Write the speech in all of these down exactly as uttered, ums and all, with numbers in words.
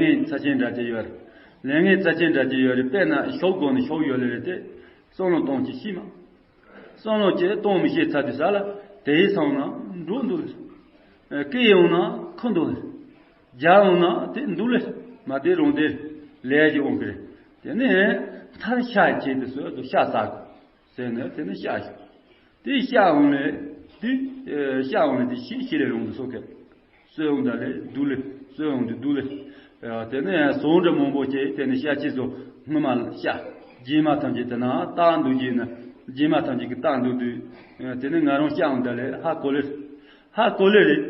ངན་ཚབས་ཆེན་འདྲ་ཅིག་ཡོད་རེད། ལས་ངན་ཚབས་ཆེན་འདྲ་ཅིག་ཡོད་རེད། དཔེར་ན་ཤོབ་སྒོ་ནས་ཤོབ་ཡོད་ལེ་རེད་དེ། བསམ་བློ་གཏོང་ཅིག་ཤེས་མ། བསམ་བློ་ཅིག་གཏོང་མི་ཤེས་ཚར་དུས་ས་ལ་དེའི་སང་ན་འགྲོ་འདུག་ལེ། སྐད་ཡོང་ན་ཁུ་འདུག་ལེ། རྒྱ་ཡོང་ན་དེ་འདུག་ལེ། མ་དེ་རུང་དེ་ལས་ཀྱི་འོང་གི་རེད། དེ་ནས་མཐར་ཤ་བྱེད་དུ་སོ་དུ་ཤ་ཟ་དགོས་ཟེར་ནས་དེ་ནས་ཤ་བྱེད། དེ་ཤ་འོང་ལེ། དེ་ཤ་འོང་ལེ་དེ་ཤི་ཤི་ལེ་རུང་དུ་སོ་གས། གསོད་འོང་ད་ལེ་འདུག་ལེ། གསོད་འོང་དུ་འདུག་ལེ། དེ་ནས་ཟོང་འདྲ་མང་པོ་བྱས། དེ་ནས་ཤ་ཆེ་ཚོ་སྔོན་མ་ཤ་རྗེས་མ་ཐམས་ཅད་དེ་ན་བཏང་འདུག་རྗེས་ན་རྗེས་མ་ཐམས་ཅད་ཀྱི་བཏང་འདུག་དུས། དེ་ནས་ང་རང་ཤ་འོང་ད་ལེ་ཧ་གོ་ལེ། ཧ་གོ་ལེ་རེད།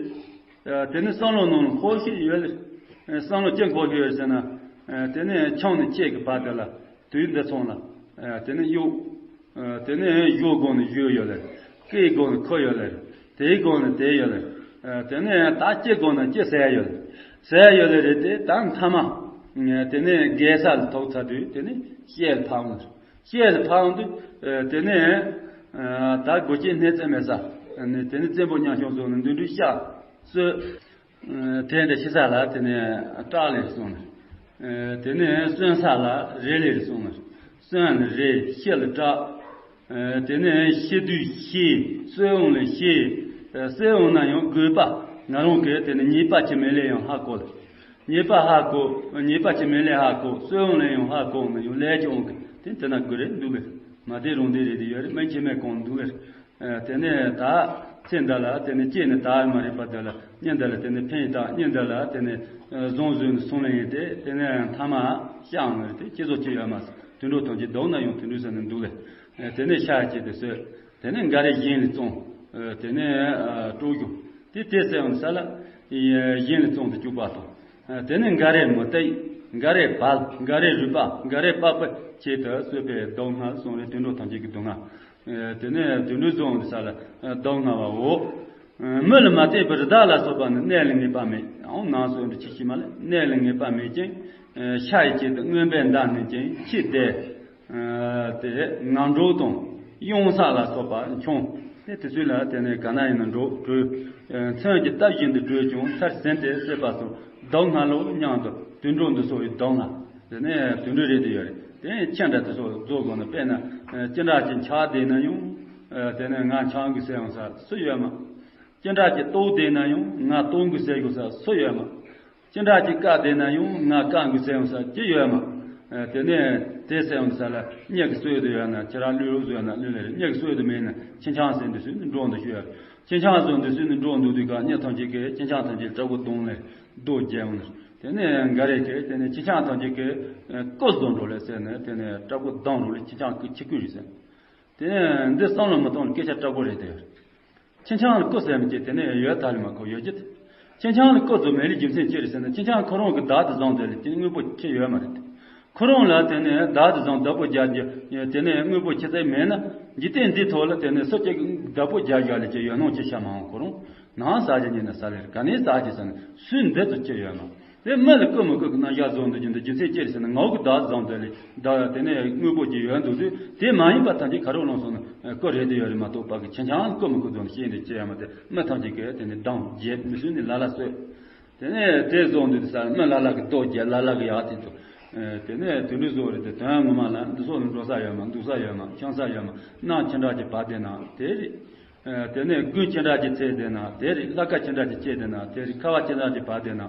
དེ་ནས་བསམ་བློ་ནང་ལ་འཁོར་ཤེས་ཡོད་ལེ། བསམ་བློ་ཅི་འཁོར་ཤེས་ཡོད་ཟེར་ན། དེ་ནས་ཆང་ནས་ཆད་ཀྱི་བར་དེ་ལ་དུས་འདི་ཚང་ལ། དེ་ནས་གཡོག་དེ་ནས་གཞུ་དགོས་ན་གཞུ་ཡོད་ལེ། བཀོལ་དགོས་ན་བཀོལ་ཡོད་ལེ། དེ་དགོས་ན་དེ་ཡོད་ལེ། དེ་ནས་ད་སྐྱེ་དགོས་ན་སྐྱེ་ཟེར་ཡོད་ལེ། ཟེར་ཡོད་ལེ་རེད་དེ། ད་མཐའ་མ་དེ་ནས་རྒས་ས་ལ་ཐུག་ཚར་དུས་དེ་ནས་ཤེལ་ལ་ཕབ་འོང་། ཤེལ་ལ་ཕབ་འོང་དུས་དེ་ནས་ད་སྒོ་ཁྱི་སྣེ་རྩེ་མེད་ས་དེ་ནས་བཙན་པོ་མཉམ་ཞོག་བཟོ་ནས་འདི་འདྲའི་ཤ་གསོད། དེ་འདྲ་ཤི་ས་ལ་དེ་ནས་སྐྲག་ལེ་རེ་སོང་ནས། དེ་ནས་གསོན་ས་ལ་རེ་ལེ་རེ་སོང་ནས། གསོན་ལ་རེ། ཤི་ལ་སྐྲག་དེ་ནས་ཤི་དུས་ཤི། གསོད་འོང་ལ་ཤི། གསོད་འོང་ན་ཡང་དགོས་པ། ང་རང་གིས་དེ་ནས་ཉེས་པ་ཅི་མེད་ལས་ཡང་ཧ་གོ་ལ། ཉེས་པ་ཧ་གོ། ཉེས་པ་ཅི་མེད་ལས་ཧ་གོ། གསོད་འོང་ལ་ཡང་ཧ་གོ་ན་ཡང་ལས་ཀྱི་འོང་གི་དེ་དེ་ན་དགོས་རེད་འདུག་གི། མ་དེ་རུང་དེ་རེད་དེ་ཡོད་རེད། མི་ཁྱིམ་མེད་གང་འདུག་གི། དེ་ནས་ད་ཚེ་འདི་ལ་དེ་ནས་སྐྱེས་ནས་ད་མ་རེད་པ། དེ་ལ་གཉེན་འདི་ལ་དེ་ནས་ཕན་ཡིན་ད། གཉེན་འདི་ལ་དེ་ནས་བཟང་བཟོས་ནས་སོང་ལེ་ཡིན་ཏེ། དེ་ནས་མཐའ་མ་ཤ་འོང་ནི་རེད་དེ། ཁྱེད་ཚོ་ཅི་ཡོད་མ་ཟེར། དུད་འགྲོ་ཐམས་ཅད་བདག་ན་ཡང་དུད་འགྲོ་ཟེར་ནས་འདུག་ལེ། དེ་ནས་ཤ་བྱས་ཏེ་གསོད། དེ་ནས་འགའ་རེ་གཞན་ལ་བཙོང་། དེ་ནས་དཀྲོག་རྒྱུ། དེ་དེ་ཟེར་ཡོང་ས་ལ་གཞན་ལ་བཙོང་དུ་བཅུག་པ་དང་། དེ་ནས་འགའ་རེ་མུ་སྟེགས། འགའ་རེ་བལ། འགའ་རེ་རུས་པ། འགའ་རེ་པགས་པ་བྱས་ཏེ་གསོད་པའི་སྡུག་བསྔལ་གསུངས་རེད། དུད་འགྲོ་ཐམས་ཅད་ཀྱི་སྡུག་བསྔལ། དེ་ནས་དུད་འགྲོ་བཙོང་དུ་ས་ལ་སྡུག་བསྔལ་བའོ། མི་ལ་མ་བརྟེན་པའི་རི་དྭགས་ལ་སོགས་པ་ནི་གནས་ལ་ངེས་པ་མེད། འོང་ནང་སོགས་འདི་ཆི་ཤི་མ་ལ་གནས་ལ་ངེས་པ་མེད་ཅིང་། ཤ་ཡི་ཆེད་དུ་རྔོན་པས་འདའ་ནུས་ཅིང་ཕྱིར་བདས། དེ་ངང་འབྲོག་དང་གཡང་ས་ལ་སོགས་པ་འཁྱོངས་ཏེ། དེ་ཚོ་ལ་དེ་ནས་ག་ན་ཡིན་ན་འགྲོ་བྲོས། མཚོན་གྱི་རྟ་བཞིན་དུ་བྲོས་ཀྱང་མཐར་ཟིན་ཏེ་གསོད་པ་སོགས་སྡུག་བསྔལ་ལོ་སྙམ་དུ་དུད་འགྲོ་འདི་སོགས་ཡི་སྡུག་བསྔལ། དེ་ནས་དུད་འགྲོ་རེད་དེ་ཡོད་རེད། དེ་ནས་ཁྱི་འདྲ་དེ་སོགས་རྫོགས་དགོས་ན། དཔེར་ན་ཅི་འདྲ་ཅིག་འཆག་བསྡད་ན་ཡང་། དེ་ནས་ང་འཆག་དགོས་ཟེར་ཡོང་ས་སུ་ཡོད་མ། ཅི་འདྲ་ཅིག་ལྟོགས་བསྡད་ན་ཡང་ང་ལྟོགས་དགོས་ཟེར་དགོས་ས་སུ་ཡོད་མ། ཅི་འདྲ་ཅིག་དཀའ་བསྡད་ན་ཡང་ང་དཀའ་དགོས་ཟེར་ཡོང་ས་ཅི་ཡོད་མ། དེ་ནས་དེ་ཟེར་ཡོང་ས་ལ་མྱི་གི་སྲོལ་དུ་ཡོད་ན་ཁྱེད་རང་ལུས་རོགས་བཟོས་ན་ལུས་ལེ་རེད། མྱི་གི་སྲོལ་དུ་མེད་ན་ཁྱི་འཆང་ཟེར་འདི་སུ་ནི་འགྲོ་འདུག་ཞུ་ཡ། ཁྱི་འཆང་བཟོ་འདི་སུ་ནི་འགྲོ་འདུག་དུས་ག་མྱི་ཐམས་ཅད་ཀྱིས་ཁྱི་འཆང་ཐམས་ཅད་སྐྲག་པོ་གདོང་ལེ་རྡོ་རྒྱལ་འོང་། དེ་ནས་འགའ་རེ་གིས་དེ་ནས་ཁྱི་འཆང་ཐམས་ཅད་ཀྱིས་ཀོ་བཟོ་འགྲོ་ལེ་ཟེར་ནས། དེ་ནས་སྐྲག་པོ་གདོང་རུ་ལེ་ཁྱི་འཆང་ཀི་ཁྱི་ཀུན་རེད་ཟེར། དེ་ནས་འདི་བསམ་བློ་མི་གཏོང་ལ་སྐད་ཆ་སྐྲག་པོ་རེད་དེ། ཁྱི་འཆང་ལ་ཀོ་ཟེར་མི་ཅེས་དེ་ནས་ཡོད་ད་ལི་མ་ཁོ་ཡོད་ཀྱི། ཁྱི་འཆང་ལ་ཀོ་ཟོ་མེད་ལི་རྒྱུ་མཚན་ཅི་རེད་ཟེར་ན། ཁྱི་འཆང་ཁོ་རང་གི་བདག་ཏུ་བཟུང་དེ་ལ་དེ་དངོས་པོ་ཁྱི་ཡོད་མ་རེད། ཁོ་རང་ལ་དེ་ནས་བདག་ཏུ་བཟུང་བདག་པོ་རྒྱག་རྒྱུ་དེ་ནས་དངོས་པོ་ཁྱི་ཟེར་མེད་ན། འཇིག་རྟེན་འདི་ཐོག་ལ་དེ་ནས་སུ་གཅིག་བདག་པོ་རྒྱག་རྒྱག་ལ་ཅི་ཡོད་ནོ་ཅི་ཤ་མ་འོང་། ཁོ་རང་ནང་ཟ་རྒྱུ་ཉིད་ནས་ཟ་ལེ་རེད། ག་ནས་ཟ་རྒྱུ་ཟེར་ན་སུས་འདི་ཚོ་ཁྱི་ཡོད་མ། དེ་མི་ལ་ཀོ་མི་ཀོ་གི་རྣམ་གཞག་བཟོ་འདུག་རྒྱུ་འདི་རྒྱུ་མཚན་ཅི་རེད་ཟེར་ན། ངའོ་གི་བདག་བཟང་དེ་ལས་བདག་དེ་ནས་དངོས་པོ་ཅིག་ཡོད་འདུག་དུས་དེ་མ་ཡིན་པ་ཐམས་ཅད་ཁ་རོག་ལོང་སོང་ན་ཀོ་རེད་དེ་ཡོད་རེད་མ་གཏོགས་པ་གི་ཁྱི་འཆང་ཀོ་མི་ཀོ་བཟོ་ནས་ཤེས་འདི་ཅི་ཡོད་མ། དེ་མི་ཐམས་ཅད་ཀྱིས་དེ་ནས་སྡང་བརྗེད་མི་སྲུན་ནས་ལ་ལ་གསོད། དེ་ནས་དེ་བཟོ་འདུག་དུས་ས་མི་ལ་ལ་གི་ལྟོ་བརྒྱབ། ལ་ལ་གི་ཡག་དེ་འདུག་དེ་ནས་དུད་འགྲོ་བཟོ་རེད་དེ། དོན་ངོ་མ་ལ་འདི་སོགས་ལ་འགྲོ་ས་ཡོད་མ། འདུག་ས་ཡོད་མ། འཆམ་ས་ཡོད་མ། གནམ་ཁྱི་འདྲ་ཅིག་བབས་བསྡད་ན་དེ་རེད། དེ་ནས་དགུན་ཁྱི་འདྲ་ཅིག་ཚེས་བསྡད་ན་དེ་རེད། ལྷ་ཁ་ཁྱི་འདྲ་ཅིག་སྐྱེས་བསྡད་ན་དེ་རེད། ཁ་བ་ཁྱི་འདྲ་ཅིག་བབས་བསྡད་ན་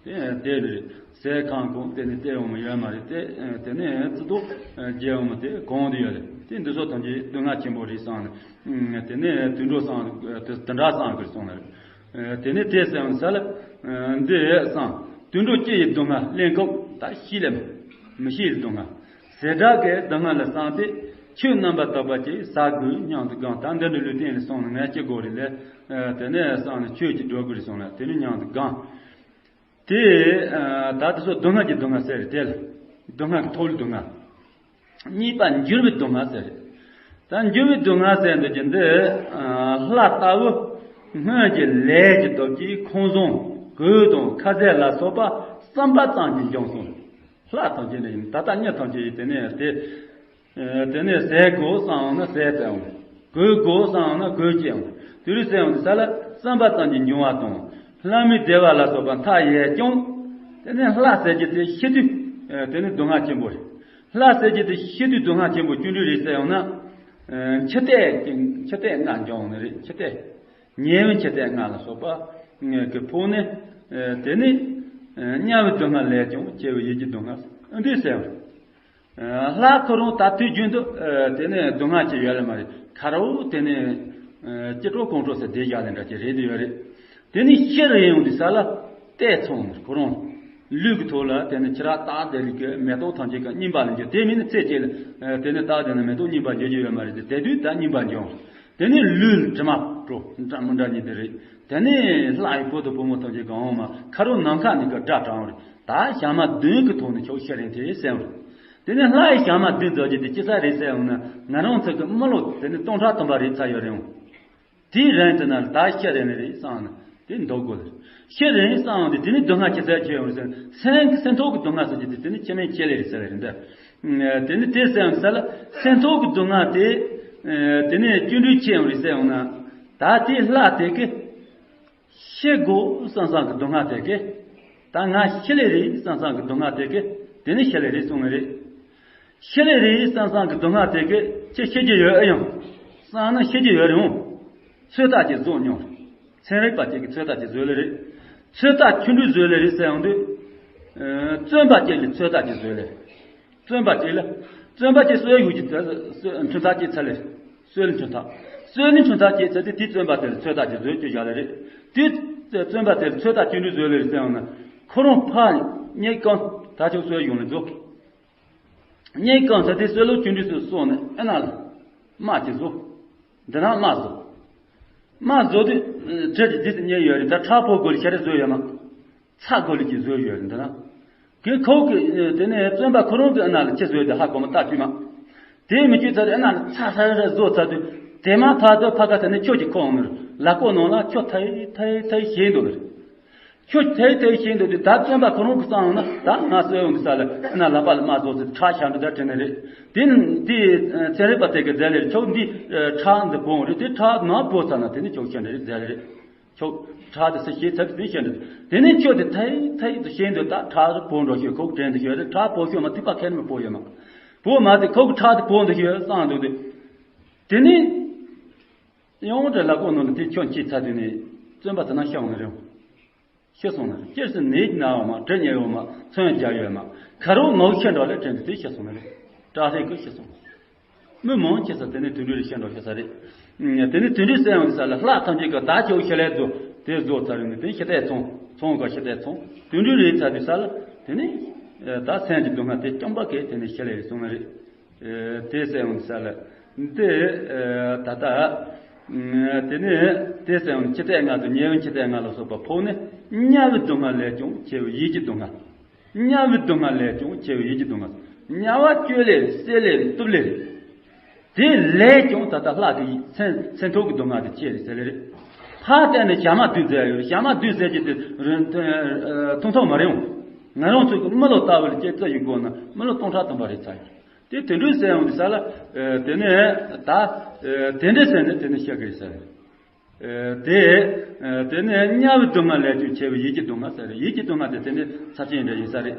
དེ་དེ་རེད། ཟས་ཁང་གོང་དེ་ནས་སྟེར་འོང་མི་ཡོད་མ་རེད་དེ། དེ་ནས་ཙི་ཏོ་རྒྱལ་འོང་མི་དེ་གང་དུ་ཡོད་རེད། དེ་འདི་ཚོ་ཐམས་ཅད་སྡུག་བསྔལ་ཆེན་པོ་རེད་བསམ་ནས། དེ་ནས་དུད་འགྲོ་བསམ་དེ་འདྲ་བསམ་དགོས་གསུངས་ནས་རེད། དེ་ནས་དེ་བསམ་ས་ལ་འདི་བསམ། དུད་འགྲོ་སྐྱེ་ཡི་སྡུག་བསྔལ་གླེན་ལྐུགས་ད་ཤི་ལེ་མི་ཤི་ཡི་སྡུག་བསྔལ། ཟས་དག་གི་སྡུག་བསྔལ་ལ་བསམ་སྟེ། ཆོས་རྣམ་པར་དག་པ་ཅིག་ཟ་དགོས་སྙམ་དུ་དགོངས། ད་འདི་འདྲ་ལུས་རྟེན་ལ་སོང་ན་ངས་ཅི་དགོས་རེད་ལས། དེ་ནས་བསམ་ནས་ཆོས་ཅིག་སྒྲུབ་དགོས་རེད་སོང་ལ་དེ་ནས་སྙམ་དུ་དགོངས། དེ་ད་དེ་ཚོ་སྡུག་བསྔལ་གྱི་སྡུག་བསྔལ་ཟེར་རེད་དེ་ལ། སྡུག་བསྔལ་གྱི་ཐོབ་ལ་སྡུག་བསྔལ། གཉིས་པ་འགྱུར་བའི་སྡུག་བསྔལ་ཟེར་རེད། ད་འགྱུར་བའི་སྡུག་བསྔལ་ཟེར་འདོད་ཀྱི་འདི། ལྷ་ལྟ་བུ་སྔོན་གྱི་ལས་ཀྱི་སྟོབས་ཀྱིས་ཁང་བཟང་གོས་དང་ཁ་ཟས་ལ་སོགས་པ་བསམ་པ་ཙམ་གྱིས་འབྱུང་སོང་། ལྷ་ཐམས་ཅད་ནི་ད་ལྟ་མྱི་ཐམས་ཅད་ཡིན་དེ་ནས་དེ། དེ་ནས་ཟས་དགོས་བསམ་ཡོང་ན་ཟས་སྤྲད་འོང་། གོས་དགོས་བསམ་ཡོང་ན་གོས་སྤྲད་འོང་། དེ་རིང་ཟས་ཡོང་དུས་ས་ལ་བསམ་པ་ཙམ་གྱིས་འབྱུང་བ་དང་། ལྷ་མིའི་བདེ་བ་ལ་སོགས་པ་མཐའ་ཡས་ཀྱང་། དེ་ནས་ལྷ་ཟེར་རྒྱུ་དེ་ཤི་དུས་དེ་ནི་སྡུག་བསྔལ་ཆེན་པོ་རེད། ལྷ་ཟེར་རྒྱུ་དེ་ཤི་དུས་སྡུག་བསྔལ་ཆེན་པོ་བཅུ་འདྲུས་རེད་ཟེར་ཡོང་ན། འཆི་ལྟས་འཆི་ལྟས་ལྔ་འབྱུང་ནི་རེད། འཆི་ལྟས། ཉེ་བའི་འཆི་ལྟས་ལྔ་ལ་སོགས་པ་གི་ཕོག་ནས། དེ་ནི་དམྱལ་བའི་སྡུག་བསྔལ་ལས་ཀྱང་ཆེ་བའི་ཡིད་ཀྱི་སྡུག་བསྔལ་འདི་ཟེར་བ། ལྷ་ཁོ་རང་ད་དུས་རྒྱུན་དུ་དེ་ནས་སྡུག་བསྔལ་ཅི་ཡོད་ལ་མ་རེད། ཁ་རོ་དེ་ནས་ཅི་དྲོ་གང་དྲོ་ཟེར་བསྡད་བཞག་ལས་འདྲ་ཅིག་རེད་དུ་ཡོད་རེད། དེ་ནས་ཤི་རེ་ཡོང་དུས་ས་ལ་ལྟས་ཚང་ནས་ཁོ་རང་ལུས་ཀྱི་ཐོག་ལ་དེ་ནས་ཁྱི་ར་སྟག་དེ་རིགས་ཀྱི་མེ་ཏོག་ཐམས་ཅད་ཀྱང་རྙིང་པ་ལ་འགྱུར། དེ་མིན་ན་ཚེ་གཅིག་ལ་དེ་ནས་སྟག་དེ་ནས་མེ་ཏོག་རྙིང་པ་འགྱུར་རྒྱུ་ཡོད་མ་རེད་དེ། དེ་དུས་ད་རྙིང་པ་འབྱུང་། དེ་ནས་ལུས་དྲི་མ་བྲོ་འདྲ་མི་འདྲ་ཉིད་དེ་རེད། དེ་ནས་ལྷ་ཡི་བུ་དང་བུ་མོ་ཐམས་ཅད་ཀྱང་འོང་མ་ཁ་རོ་ནམ་མཁའ་ནས་ཀྱི་སྒྲ་གྲགས་རེད། ད་ཞག་མ་བདུན་གྱི་ཐོག་ནས་ཁྱོད་ཤི་རན་དེ་ཟེར་བ་རེད། དེ་ནས་ལྷ་ཡི་ཞག་མ་བདུན་རྫོགས་རྒྱུ་དེ་ཅི་ས་རེད་ཟེར་འོང་ན། ང་རང་ཚོ་གི་མི་ལོ་དེ་ནི་སྟོང་ཕྲག་སྟོང་པ་རེད་ཚར་ཡོད་རེད་འོང་། དེའི་རིང་དེ་ན་ད་ཤི་རན་ནི་རེད་བསམ་ན་དེ་འདོད་དགོས་ལ། ཤི་རན་བསམ་འོང་དེ་དེ་ནི་སྡུག་བསྔལ་ཅི་ཚད་ཆེ་ཡོང་རེད་ཟེར་ན། སེམས་སེམས་ཐོག་གི་སྡུག་བསྔལ་ཟེར་རྒྱུ་དེ་དེ་ནི་ཆི་མེད་ཆི་ལེ་རེད་ཟེར་རེད་འདི། དེ་ནི་དེ་ཟེར་འོང་ས་ལ་སེམས་ཐོག་གི་སྡུག་བསྔལ་དེ་དེ་ནི་བཅུ་འདྲུས་ཆེ་ཡོང་རེད་ཟེར་འོང་ན། ད་དེ་ལྷ་དེ་གི་ཤི་དགོས་བསམ་བསམ་གི་སྡུག་བསྔལ་དེ་གི། ད་ང་ཤི་ལེ་རེད་བསམ་བསམ་གི་སྡུག་བསྔལ་དེ་གི། དེ་ནི་ཤི་ལེ་རེད་གསུང་ངེ་རེད། ཤི་ལེ་རེད་བསམ་བསམ་གི་སྡུག་བསྔལ་དེ་གི་ཁྱེད་ཤི་རྒྱུ་ཡོད་ཨེ་ཡོང་། བསམ་ན་ཤི་རྒྱུ་ཡོད་རེད་འོང་། ཚོད་ལྟ་ཅིག་བཟོ་མྱོང་། ཚན་རིག་པ་ཅིག་གི་ཚོད་ལྟ་ཅིག་བཟོས་ལེ་རེད། ཚོད་ལྟ་བཅུ་འདྲུས་བཟོས་ལེ་རེད་ཟེར་ཡོང་དུས། བཙོན་པ་ཅིག་ལ་ཚོད་ལྟ་ཅིག་བཟོས་ལེ་རེད། བཙོན་པ་ཅིག་ལ། བཙོན་པ་ཅིག་གསོད་གཡུག་གི་གྲོན་ཐག་ཅིག་ཚར་ལེ། གསོད་ལེ་གྲོན་ཐག་གསོད་ལེ་གྲོན་ཐག་ཅིག་ཚར་དུས་དེ་བཙོན་པ་དེ་ལ་ཚོད་ལྟ་ཅིག་བཟོས་བཅུག་བཞག་ལེ་རེད། དེ་བཙོན་པ་དེ་ལ་ཚོད་ལྟ་བཅུ་འདྲུས་བཟོས་ལེ་རེད་ཟེར་ཡོང་ན། ཁོ་རང་ཕར་རྙེད་གང་ད་ཆོག་གསོད་ཡོང་ལེ་རྫོགས། རྙེད་གང་ཚར་དུས་གསོད་ལོ་བཅུ་འདྲུས་སུ་སོང་ནས་ཨེ་ན་ལ། དམག་ཅིག་བཟོ། འདི་ན་དམག་བཟོ། དམག་བཟོ་དུས། གྲི་དེ་དུས་སུ་རྙེད་ཡོད་རེད། ད་ཁྲག་ཕོག་དགོས་ལེ་ཤ་རེ་བཟོས་ཡོད་མ། ཚ་དགོས་ལེ་ཅིག་བཟོས་ཡོད་རེད་འདི་ན། གི་ཁོ་གི་དེ་ནས་བཙོན་པ་ཁོ་རང་གི་ཨ་ན་ལ་ཅི་བཟོས་དེ་ཧ་གོ་མ་ལྟ་དུས་མ། དེ་མི་བཅུ་ཚར་ཨ་ན་ལ་ཚ་ཚ་རེ་བཟོ་ཚར་དུས་དེ་མ་ཐག་ཏུ་ཕ་ག་ཚ་ནས་ཁྱོད་ཀྱི་ཁོ་འོང་ནི་ལ་ཀོ་ནང་ལ་ཁྱོད་ཐའི་ཐའི་ཐའི་ཞེས་འདུག་ལེ། ཁྱོད་ཐའི་ཐའི་ཞེས་འདུག་དུས་ད་བཙོན་པ་ཁོ་རང་གི་གསང་འོང་ན་ད་ང་གསོད་འོང་གི་ས་ལ་ཨ་ན་ལག་པ་ལ་དམག་བཟོ་ཚུལ་ཁྲག་ཤ་འདྲ་འདྲ་དྲན་ནི་རེད། དེ་ནི་དེ་ཚན་རིག་པ་དེ་གི་རྫས་ལེ་རེད། ཁྱོད་འདི་ཁྲག་འདི་བོང་རེད། དེ་ཁྲག་ནང་བོ་ཚར་ན་དེ་ནི་ཁྱོད་ཤ་འདྲ་རེད་རྫས་ལེ་རེད། ཁྱོད་ཁྲག་དེ་སུ་ཤེས་ཚར་དེ་ཤེས་འདུག་དེ་ནས་ཁྱོད་དེ་ཐའི་ཐའི་དུ་ཤེས་འདུག་ད་ཁྲག་དེ་བོ་འགྲོ་ཤོད། ཁོག་དྲན་དུ་ཤོད་རེད། ཁྲག་བོ་ཤོད་མ་ཐུག་པ་ཁེར་མི་བོ་ཡོད་མ། བོ་མ་དེ་ཁོག་ཁྲག་དེ་བོ་འདུག་ཤོད་བསམ་འདུག་དེ། དེ་ནས་ཡང་དེ་ལ་ཀོ་ནང་ལ་དེ་ཁྱོད་ཁྱེར་ཚར་དུས་ནས་བཙོན་པ་དེ་ན་ཤི་འོང་ནི་རེད། ཤི་སོང་ནི་རེད། སྤྱིར་སུ་ནད་ན་ཡོད་མ། གྲི་རྙེད་ཡོད་མ། མཚོན་རྒྱག་ཡོད་མ། ཁ་རོག་ངོ་ཤི་འགྲོ་ལེ་དྲན་དུས་དེ་ཤི་སོང་ནི་རེད། སྐྲག་ལྷད་ཀྱིས་ཤི་སོང་། མི་མང་ཆེ་ས་དེ་ནས་དུད་འགྲོ་རེ་ཤི་འགྲོ་ཤི་ས་རེད། དེ་ནས་དུད་འགྲོ་ཟེར་ཡོང་དུས་ས་ལ་ལྷ་ཐམས་ཅད་ཀྱིས་ད་ཁྱོད་ཤི་ལེ་བཟོ་དེ་བཟོ་ཚར་ཡོང་ནས་དེ་ཤི་ལྟས་ཚང་ཚང་ག་ཤི་ལྟས་ཚང་དུད་འགྲོ་རེད་ཚར་དུས་ས་ལ་དེ་ནས་ད་སེམས་ཀྱི་སྡུག་བསྔལ་དེ་རྐྱང་པ་གས་དེ་ནས་ཤི་ལེ་རེད་སོང་ནི་རེད། དེ་ཟེར་ཡོང་དུས་ས་ལ་འདི་ད་ལྟ་དེ་ནས་དེ་ཟེར་ཡོང་འཆི་ལྟས་ལྔ་དང་ཉེ་བའི་འཆི་ལྟས་ལྔ་ལ་སོགས་པ་ཕོག་ནས་དམྱལ་བའི་སྡུག་བསྔལ་ལས་ཀྱང་ཆེ་བའི་ཡིད་ཀྱི་སྡུག་བསྔལ། དམྱལ་བའི་སྡུག་བསྔལ་ལས་ཀྱང་ཆེ་བའི་ཡིད་ཀྱི་སྡུག་བསྔལ། དམྱལ་བ་སྐྱོ་ལེ་སྲེད་ལེ་སྟུབ་ལེ་རེད། དེ་ལས་ཀྱང་ད་ལྟ་ལྷ་གི་སེམས་སེམས་ཐོག་གི་སྡུག་བསྔལ་དེ་ཆེ་རེད་ཟེར་ལེ་རེད། ཕར་བལྟས་ནས་ཞག་མ་བདུན་ཟེར་ཡོད་རེད། ཞག་མ་བདུན་ཟེར་གྱི་དེ་རིང་ཐུང་ཐུང་མ་རེད་འོང་། ང་རང་ཚོ་གི་མི་ལོ་ལྟ་བུ་ལ་སྐྱེ་ཚར་ཡོང་དགོས་ན་མི་ལོ་སྟོང་ཕྲག་སྟོང་པ་རེད་ཚར་ཡོད། དེ་དུད་འགྲོ་ཟེར་ཡོང་དུས་ས་ལ་དེ་ནས་ད་དེ་འདྲ་ཟེར་ནས་དེ་ནས་ཤི་གི་རེད་ཟེར། དེ། དེ་ནས་དམྱལ་བའི་སྡུག་བསྔལ་ལས་ཀྱང་ཆེ་བའི་ཡིད་ཀྱི་སྡུག་བསྔལ་ཟེར་རེད། ཡིད་ཀྱི་སྡུག་བསྔལ་དེ་དེ་ནས་ཚབས་ཆེན་འདྲ་ཡིན་ས་རེད།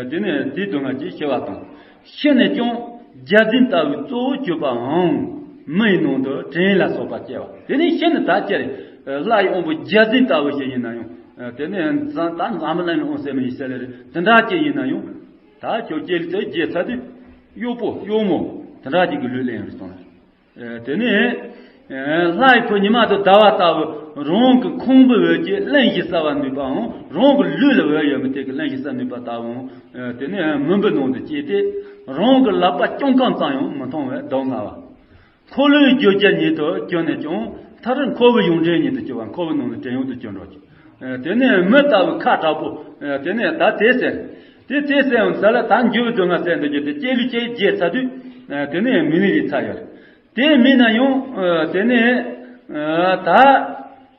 དེ་ནས་དེའི་སྡུག་བསྔལ་གྱིས་ཤི་བ་དང་། ཤི་ནས་ཀྱང་བརྒྱ་བྱིན་ལྟ་བུའི་གཙོ་བོ་གྱུར་པའམ། མི་ཡི་ནང་དུ་བྲན་ལ་སོགས་པ་སྐྱེ་བ། དེ་ནས་ཤི་ནས་ད་སྐྱེ་རེད། ལྷ་ཡི་དབང་པོ་བརྒྱ་བྱིན་ལྟ་བུ་ཞིག་ཡིན་ན་ཡང་། དེ་ནས་འཛམ་ད་འཛམ་བུ་གླིང་ལ་འོང་ཟེར་མི་ཡིན་ཟེར་ལེ་རེད། དེ་འདྲ་ཅིག་ཡིན་ན་ཡང་། ད་ཁྱོད་སྐྱེ་ལུས་དེ་རྒྱས་ཚར་དུས། གཡོག་པོ་གཡོག་མོ། དེ་འདྲ་ཅིག་གི་ལུས་ལེན་རེད་སོང་ལ། དེ་ནས། ལྷ་ཡི་བུ་ཉི་མ་དང་ཟླ་བ་ལྟ་བུ་རང་གི་ཁོང་བུའི་འོད་ཀྱིས་གླིང་བཞི་གསལ་བར་ནུས་པའམ། རང་གི་ལུས་ལ་འོད་ཡོད་མི་དེ་གིས་གླིང་བཞི་གསལ་ནུས་པ་ལྟ་བུའམ། དེ་ནས་མུན་པའི་ནང་དུ་སྐྱེས་ཏེ། རང་གི་ལག་པ་རྐྱང་རྐང་ཙམ་ཡང་མི་མཐོང་བའི་སྡུག་བསྔལ་བ། འཁོར་ལོའི་རྒྱུ་རྒྱལ་ཉིད་དུ་གྱུར་ནས་ཀྱང་མཐར་འཁོར་བའི་ཡོངས་བྲན་ཉིད་དུ་གྱུར་པ། འཁོར་བའི་ནང་ནས་བྲན་ཡོངས་སུ་གྱུར་འགྲོ་ཀྱི། དེ་ནས་མི་ལྟ་བུ་ཁ་དྲག་པོ། དེ་ནས་ད་དེ་ཟེར། དེ་དེ་ཟེར་ཡང་ཟ་ལ་ད་འགྱུར་བའི་སྡུག་བསྔལ་ཟེར་འདུག་རྒྱུ་དེ་སྐྱེ་ལུས་སྐྱེ་རྒྱས་ཚར་དུས། དེ་ནས་མི་ནི་རིགས་ཚར་ཡོད། དེ་མིན་ན་ཡང་། དེ་ནས། ད།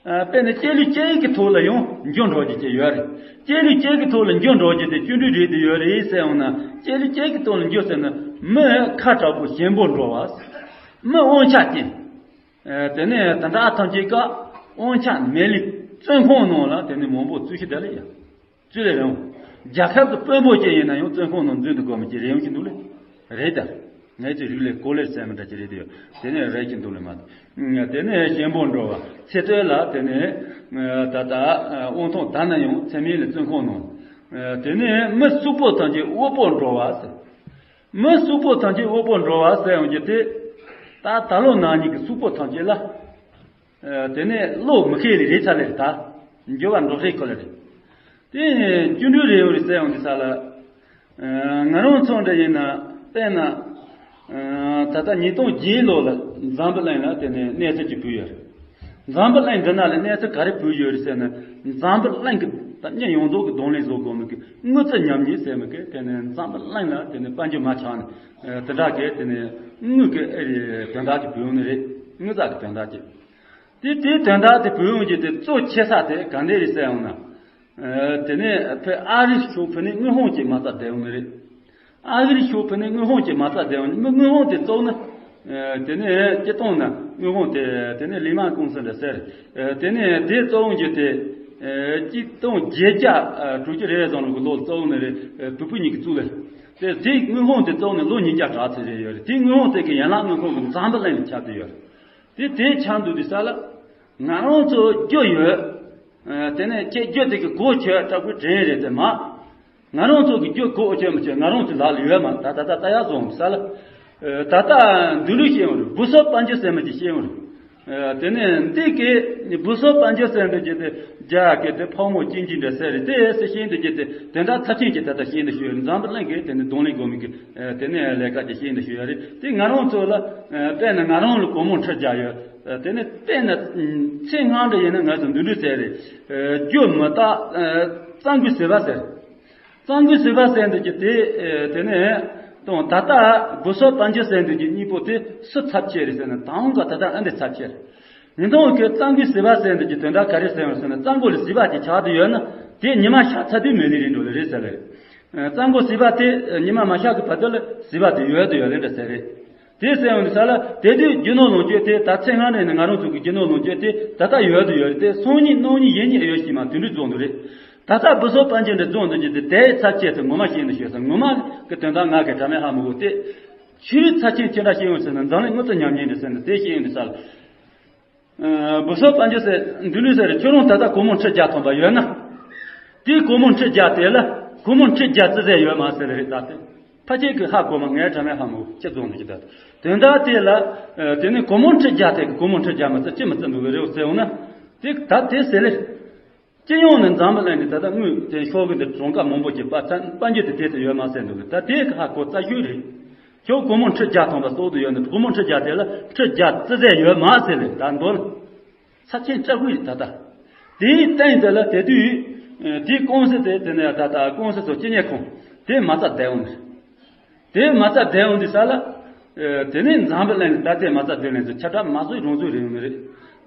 དཔེར་ན་སྐྱེ་ལུས་སྐྱེ་ཡུལ་གྱི་ཐོག་ལ་ཡང་འགྱུར་འགྲོ་རྒྱུ་ཅིག་ཡོད་རེད། སྐྱེ་ལུས་སྐྱེ་ཡུལ་གྱི་ཐོག་ལ་འགྱུར་འགྲོ་རྒྱུ་དེ་བཅུ་འདྲུས་རེད་དེ་ཡོད་རེད་ཟེར་ཡང་ན། སྐྱེ་ལུས་སྐྱེ་ཡུལ་གྱི་ཐོག་ལ་འགྱུར་ཟེར་ན་མི་ཁ་དྲག་པོ་ཞན་པོ་འགྲོ་བ། མི་དབང་ཆ་ཅན། དེ་ནས་དེ་འདྲ་ཐམས་ཅད་ཀ་དབང་ཆ་མེད་ལས་བཙོན་ཁང་ནང་ལ་དེ་ནས་མང་པོ་བཙུགས་ཤི་བསྡད་ལ་ཡ། བཙུགས་ལས་རུང་། རྒྱལ་ཁབ་ཀྱི་དཔོན་པོ་ཅན་ཡིན་ན་ཡང་བཙོན་ཁང་ནང་འཛུལ་དུ་དགོས་མི་ཅི་རེད་ཡོང་གི་འདུག་ལེ། རེད་ད། ངའི་ཚེ་རིག་ལས་གོ་ལེར་ཟེར་མི་འདྲ་ཅི་རེད་དེ་ཡོད། དེ་ནས་རེད་ཀྱི་འདུག་ལེ་མ། དེ་ནས་གཅེན་པོ་འགྲོ་བ་ཚེ་སྟོད་ལ་དེ་ནས་ད་ལྟ་དབང་ཐང་དར་ན་ཡང་ཚེ་མིན་ལ་བཙོན་ཁང་ནང་། དེ་ནས་མི་གསུམ་པོ་ཐམས་ཅད་དབུལ་པོར་འགྲོ་བ་ཟེར། མི་གསུམ་པོ་ཐམས་ཅད་དབུལ་པོར་འགྲོ་བ་ཟེར་ཡོང་གི་དེ། ད་ད་ལོ་ན་ནིང་གི་གསུམ་པོ་ཐམས་ཅད་ལ། ཨ། དེ་ནས་བློ་མི་ཁེལ་ལེ་རེད་ཚར་ལེ་རེད་ད། འགྱུར་བ་འགྲོ་ཧྲེ་ཁོ་ལེ་རེད། དེ་ནས་བཅུ་འགྲོས་རེ་བ་རེ་ཟེར་ཡོང་དུས་ས་ལ། ཨ། ང་རང་ཚོ་འདྲ་ཡིན་ན་དཔེར་ན། ཨ། ད་ལྟ་ཉིས་སྟོང་བརྒྱད་ལོ་ལ་འཛམ་བུ་གླིང་ལ་དེ་ནས་གནས་ཚུལ་ཅིག་བུད་ཡོད་རེད། འཛམ་བུ་གླིང་འདི་ན་ལ་གནས་ཚུལ་ག་རེ་བུད་ཡོད་རེད་ཟེར་ན། འཛམ་བུ་གླིང་གི་ད་མི་ཡོངས་རྫོགས་ཀྱི་གདོང་ལེན་བཟོ་དགོས་མི་གི་དངུལ་རྩིས་ཉམས་ཉེས་ཟེར་མི་གི་དེ་ནས་འཛམ་བུ་གླིང་ལ་དེ་ནས་དཔལ་འབྱོར་མ་ཆག་ནས། ཨ། དེ་འདྲ་གི་དེ་ནས་དངུལ་གི་ཨེ་རེད་དོན་དག་ཅིག་བུད་ཡོང་ནི་རེད། དངུལ་རྩིས་ཀྱི་དོན་དག་ཅིག་དེ་དེའི་དོན་དག་དེ་བུད་ཡོང་རྒྱུ་དེ་གཙོ་ཆེ་ས་དེ་ག་འདྲ་རེད་ཟེར་ཡོང་ན། ཨ། དེ་ནས་ཕ་ཨ་རིའི་ཕྱོགས་ཕུད་ནས་དངུལ་ཕོན་གྱི་མ་རྩ་བསྡད་ཡོང་ནི་རེད། ཨ་རིའི་ཕྱོགས་ཕུད་ནས་དངུལ་ཕོན་གྱི་མ་རྩ་བསྡད་ཡོང་ནི། དངུལ་ཕོན་དེ་གཙོ་བོ་ནི། ཨ། དེ་ནས་སྤྱིར་བཏང་ན་དངུལ་ཕོན་དེ་དེ་ནས་ལི་མང་ཀུང་སི་འདྲ་ཟེར། ཨ། དེ་ནས་དེ་གཙོ་བོ་རྒྱུ་དེ། ཨ། སྤྱིར་བཏང་བརྒྱད་བརྒྱ་དྲུག་ཅུ་རེ་བཟང་ལོ་གི་ལོ་གཙོ་བོ་ནི་རེད། ཨ། བུ་ཕྲུག་གཉིས་ཀྱི་གཙུག་ལག་དེ་དེའི་དངུལ་ཕོན་དེ་གཙོ་བོ་ནི་ལོ་ཉིས་བརྒྱ་གྲངས་ཚད་རེ་ཡོད་རེད། དེའི་དངུལ་ཕོན་དེ་གི་ཡན་ལག་དངུལ་ཕོན་གི་འཛམ་བུ་གླིང་ལ་ཁྱབ་བསྡད་ཡོད་རེད། དེ་དེ་ཆགས་འདུག་དུས་ས་ལ། ང་རང་ཚོ་རྒྱུ་ཡོད། ཨ། དེ་ནས་ཁྱེད་རྒྱུ་དེ་གི་གོ་ཆོད་སྐྲག་པོའི་དྲན་རེད་དེ་མ། ང་རང་ཚོ་གི་རྒྱུ་གོ་ཆོད་མི་ཆོད་ང་རང་ཚོ་ལག་ལ་ཡོད་མ། ད་ད་ད་ད་ཡག་བཟོ་འོང་ས་ལ། ཨ། ད་ལྟ་འདི་ལུས་ཤེས་ཡོང་རེད། བུ་སོ་པན་ཇི་ཟེར་མི་ཅིག་ཤེས་ཡོང་རེད། ཨ། དེ་ནས་འདི་གི་བུ་སོ་པན་ཇི་ཟེར་འདི་ཅི་དེ་རྒྱ་གི་དེ་ཕག་མོ་ཅན་གྱི་འདྲ་ཟེར་རེད་དེ་ཟེར་ཤེས་འདི་ཅི་དེ་དེ་འདྲ་ཚབས་ཆེན་གྱི་ད་ལྟ་ཤེས་འདི་ཤེས་ཡོད་རེད། འཛམ་བུ་གླིང་གི་དེ་ནས་གདོང་ལེན་དགོས་མི་གི། ཨ། དེ་ནས་ལས་ཀ་ཅིག་ཤེས་འདི་ཤེས་ཡོད་རེད། དེ་ང་རང་ཚོ་ལ། ཨ། དཔེར་ན་ང་རང་ལ་སྒོར་མོ་ཁྲི་བརྒྱ་ཡོད། ཨ། དེ་ནས་དཔེར་ན་ཚེ་སྔ་འདྲ་ཡིན་ན་ང་ཚོ་འདི་འདྲ་ཟེར་རེད། ཨ། རྒྱུ་མི་རྟག་ཨ། གཙང་པོའི་ཟིལ་པ་ཟེར། གཙང་པོའི་ཟིལ་པ་ཟེར་འདུག་གི་དེ། ཨ། དེ་ནས་དང་ད་ལྟ་བུ་སོ་པན་ཇི་ཟེར་འདུག་གི་གཉིས་པོ་དེ་སུ་ཚབས་ཆེ་རེད་ཟེར་ན། དང་ག་ད་ལྟ་ཨ་འདི་ཚབས་ཆེ་རེད། ཉིན་ཐོ་གི་གཙང་པོའི་ཟིལ་པ་ཟེར་འདུག་གི་དོན་དག་ག་རེ་ཟེར་བ་ཟེར་ན། གཙང་པོ་ལ་ཟིལ་པ་དེ་ཆགས་དུ་ཡོད་ན་དེ་ཉི་མ་ཤར་ཚར་དུས་མེད་ནི་རེད་འགྲོ་ལེ་རེད་ཟེར་ལེ། ཨ། གཙང་པོ་ཟིལ་པ་དེ་ཉི་མ་མ་ཤར་གི་བར་དུ་ལ་ཟིལ་པ་དེ་ཡོད་དུ་ཡོད་ལེ་འདྲ་ཟེར་རེད། དེ་ཟེར་ཡོང་དུས་ས་ལ་དེ་དུས་རྒྱུ་ནོར་ལོངས་སྤྱོད་དེ་ད་ཚེ་སྔ་ནས་ནི་ང་རང་ཚོ་གི་རྒྱུ་ནོར་ལོངས་སྤྱོད་དེ་ད་ལྟ་ཡོད་དུ་ཡོད་རེད། དེ་སང་ཉིན་གནངས་ཉིན་གཞེས་ཉིན་ཡོད་ཤི་མ་དུད་འགྲོ་རྫོགས་འདུག་རེད། ད་ལྟ་བུ་སོ་པན་ཇི་འདྲ་རྫོགས་འདུག་རྒྱུ་དེ་དེའི་ཚབས་ཆེ་དེ་ངོ་མ་ཤེས་འདུག་ཤོད་ས། ངོ་མ་གི་དོན་དག་ང་གི་དྲ་མའི་ཧ་མི་གོ་སྟེ། ཆོས་ཚབས་ཆེན་ཅི་འདྲ་ཤེས་ཡོང་ཟེར་ན། འཛམ་གླིང་དངུལ་རྩིས་ཉམས་ཉེས་འདྲ་ཟེར་ན་དེ་ཤེས་ཡོང་དུས་ས་ལ། ཨ། བུ་སོ་པན་ཇི་ཟེར་འདི་ལུས་ཟེར་རེད། ཁྱོད་རང་ད་ལྟ་སྒོར་མོ་ཁྲི་བརྒྱ་ཐོན་པ་ཡོད་ན། དེའི་སྒོར་མོ་ཁྲི་བརྒྱ་དེ་ལ་སྒོར་མོ་ཁྲི་བརྒྱ་རྩིས་ཟེར་ཡོད་མ་ཟེར་རེད། ད་དེ་ཕལ་ཆེར་གི་ཧ་གོ་མ། ངའི་དྲ་མའི་ཧ་མི་གོ་ཅི་རྫོགས་འདུག་ཅི་ད་དོན་དག་དེ་ལ། ཨ། དེ་ནི་སྒོར་མོ་ཁྲི་བརྒྱ་དེ་གི་སྒོར་མོ་ཁྲི་བརྒྱ་མ་རྩིས་ཅི་མ་རྩིས་འདུག་གི་རེད་ཟེར་ཡོང་ན། དེ་ད་དེ་ཟེར་ལེ། སྤྱི་ཡོངས་ནས་འཛམ་བུ་གླིང་འདི་ད་ལྟ་དངུལ་དེ་ཤོག་གི་འདི་གྲངས་ཀ་མང་པོ་ཅིག་པ་ཚན་པ་འགྱུར་དེ་དེ་ཚོ་ཡོད་མ་ཟེར་འདུག་གི། ད་དེ་གི་ཧ་གོ་རྩ་ཤུལ་རེད། ཁྱོད་སྒོར་མོ་ཁྲི་བརྒྱ་ཐོན་པ་སོགས་དུ་ཡོད་ན་སྒོར་མོ་ཁྲི་བརྒྱ་དེ་ལ་ཁྲི་བརྒྱ་རྩིས་ཟེར་ཡོད་མ་ཟེར་ལེ། ད་མདོར་ཚབས་ཆེན་སྐྲག་གི་རེད་ད་ལྟ། དེའི་སྟེང་དེ་ལ་དེ་དུས་དེའི་ཀུང་སི་དེ་དེ་ནས་ད་ལྟ་ཀུང་སི་ཚོ་སྤྱི་གཉེར་ཁང་དེ་མ་རྩ་བསྡད་འོང་ནས། དེ་མ་རྩ་བསྡད་འོང་དུས་ས་ལ། ཨ། དེ་ནས་འཛམ་བུ་གླིང་གི་ད་ལྟའི་མ་རྩ་བསྡུ་ལེན་ཚོ་ཆ་འདྲ་མ་བཟོས་རང་བཟོས་རེད་ཡོང་ནི་རེད།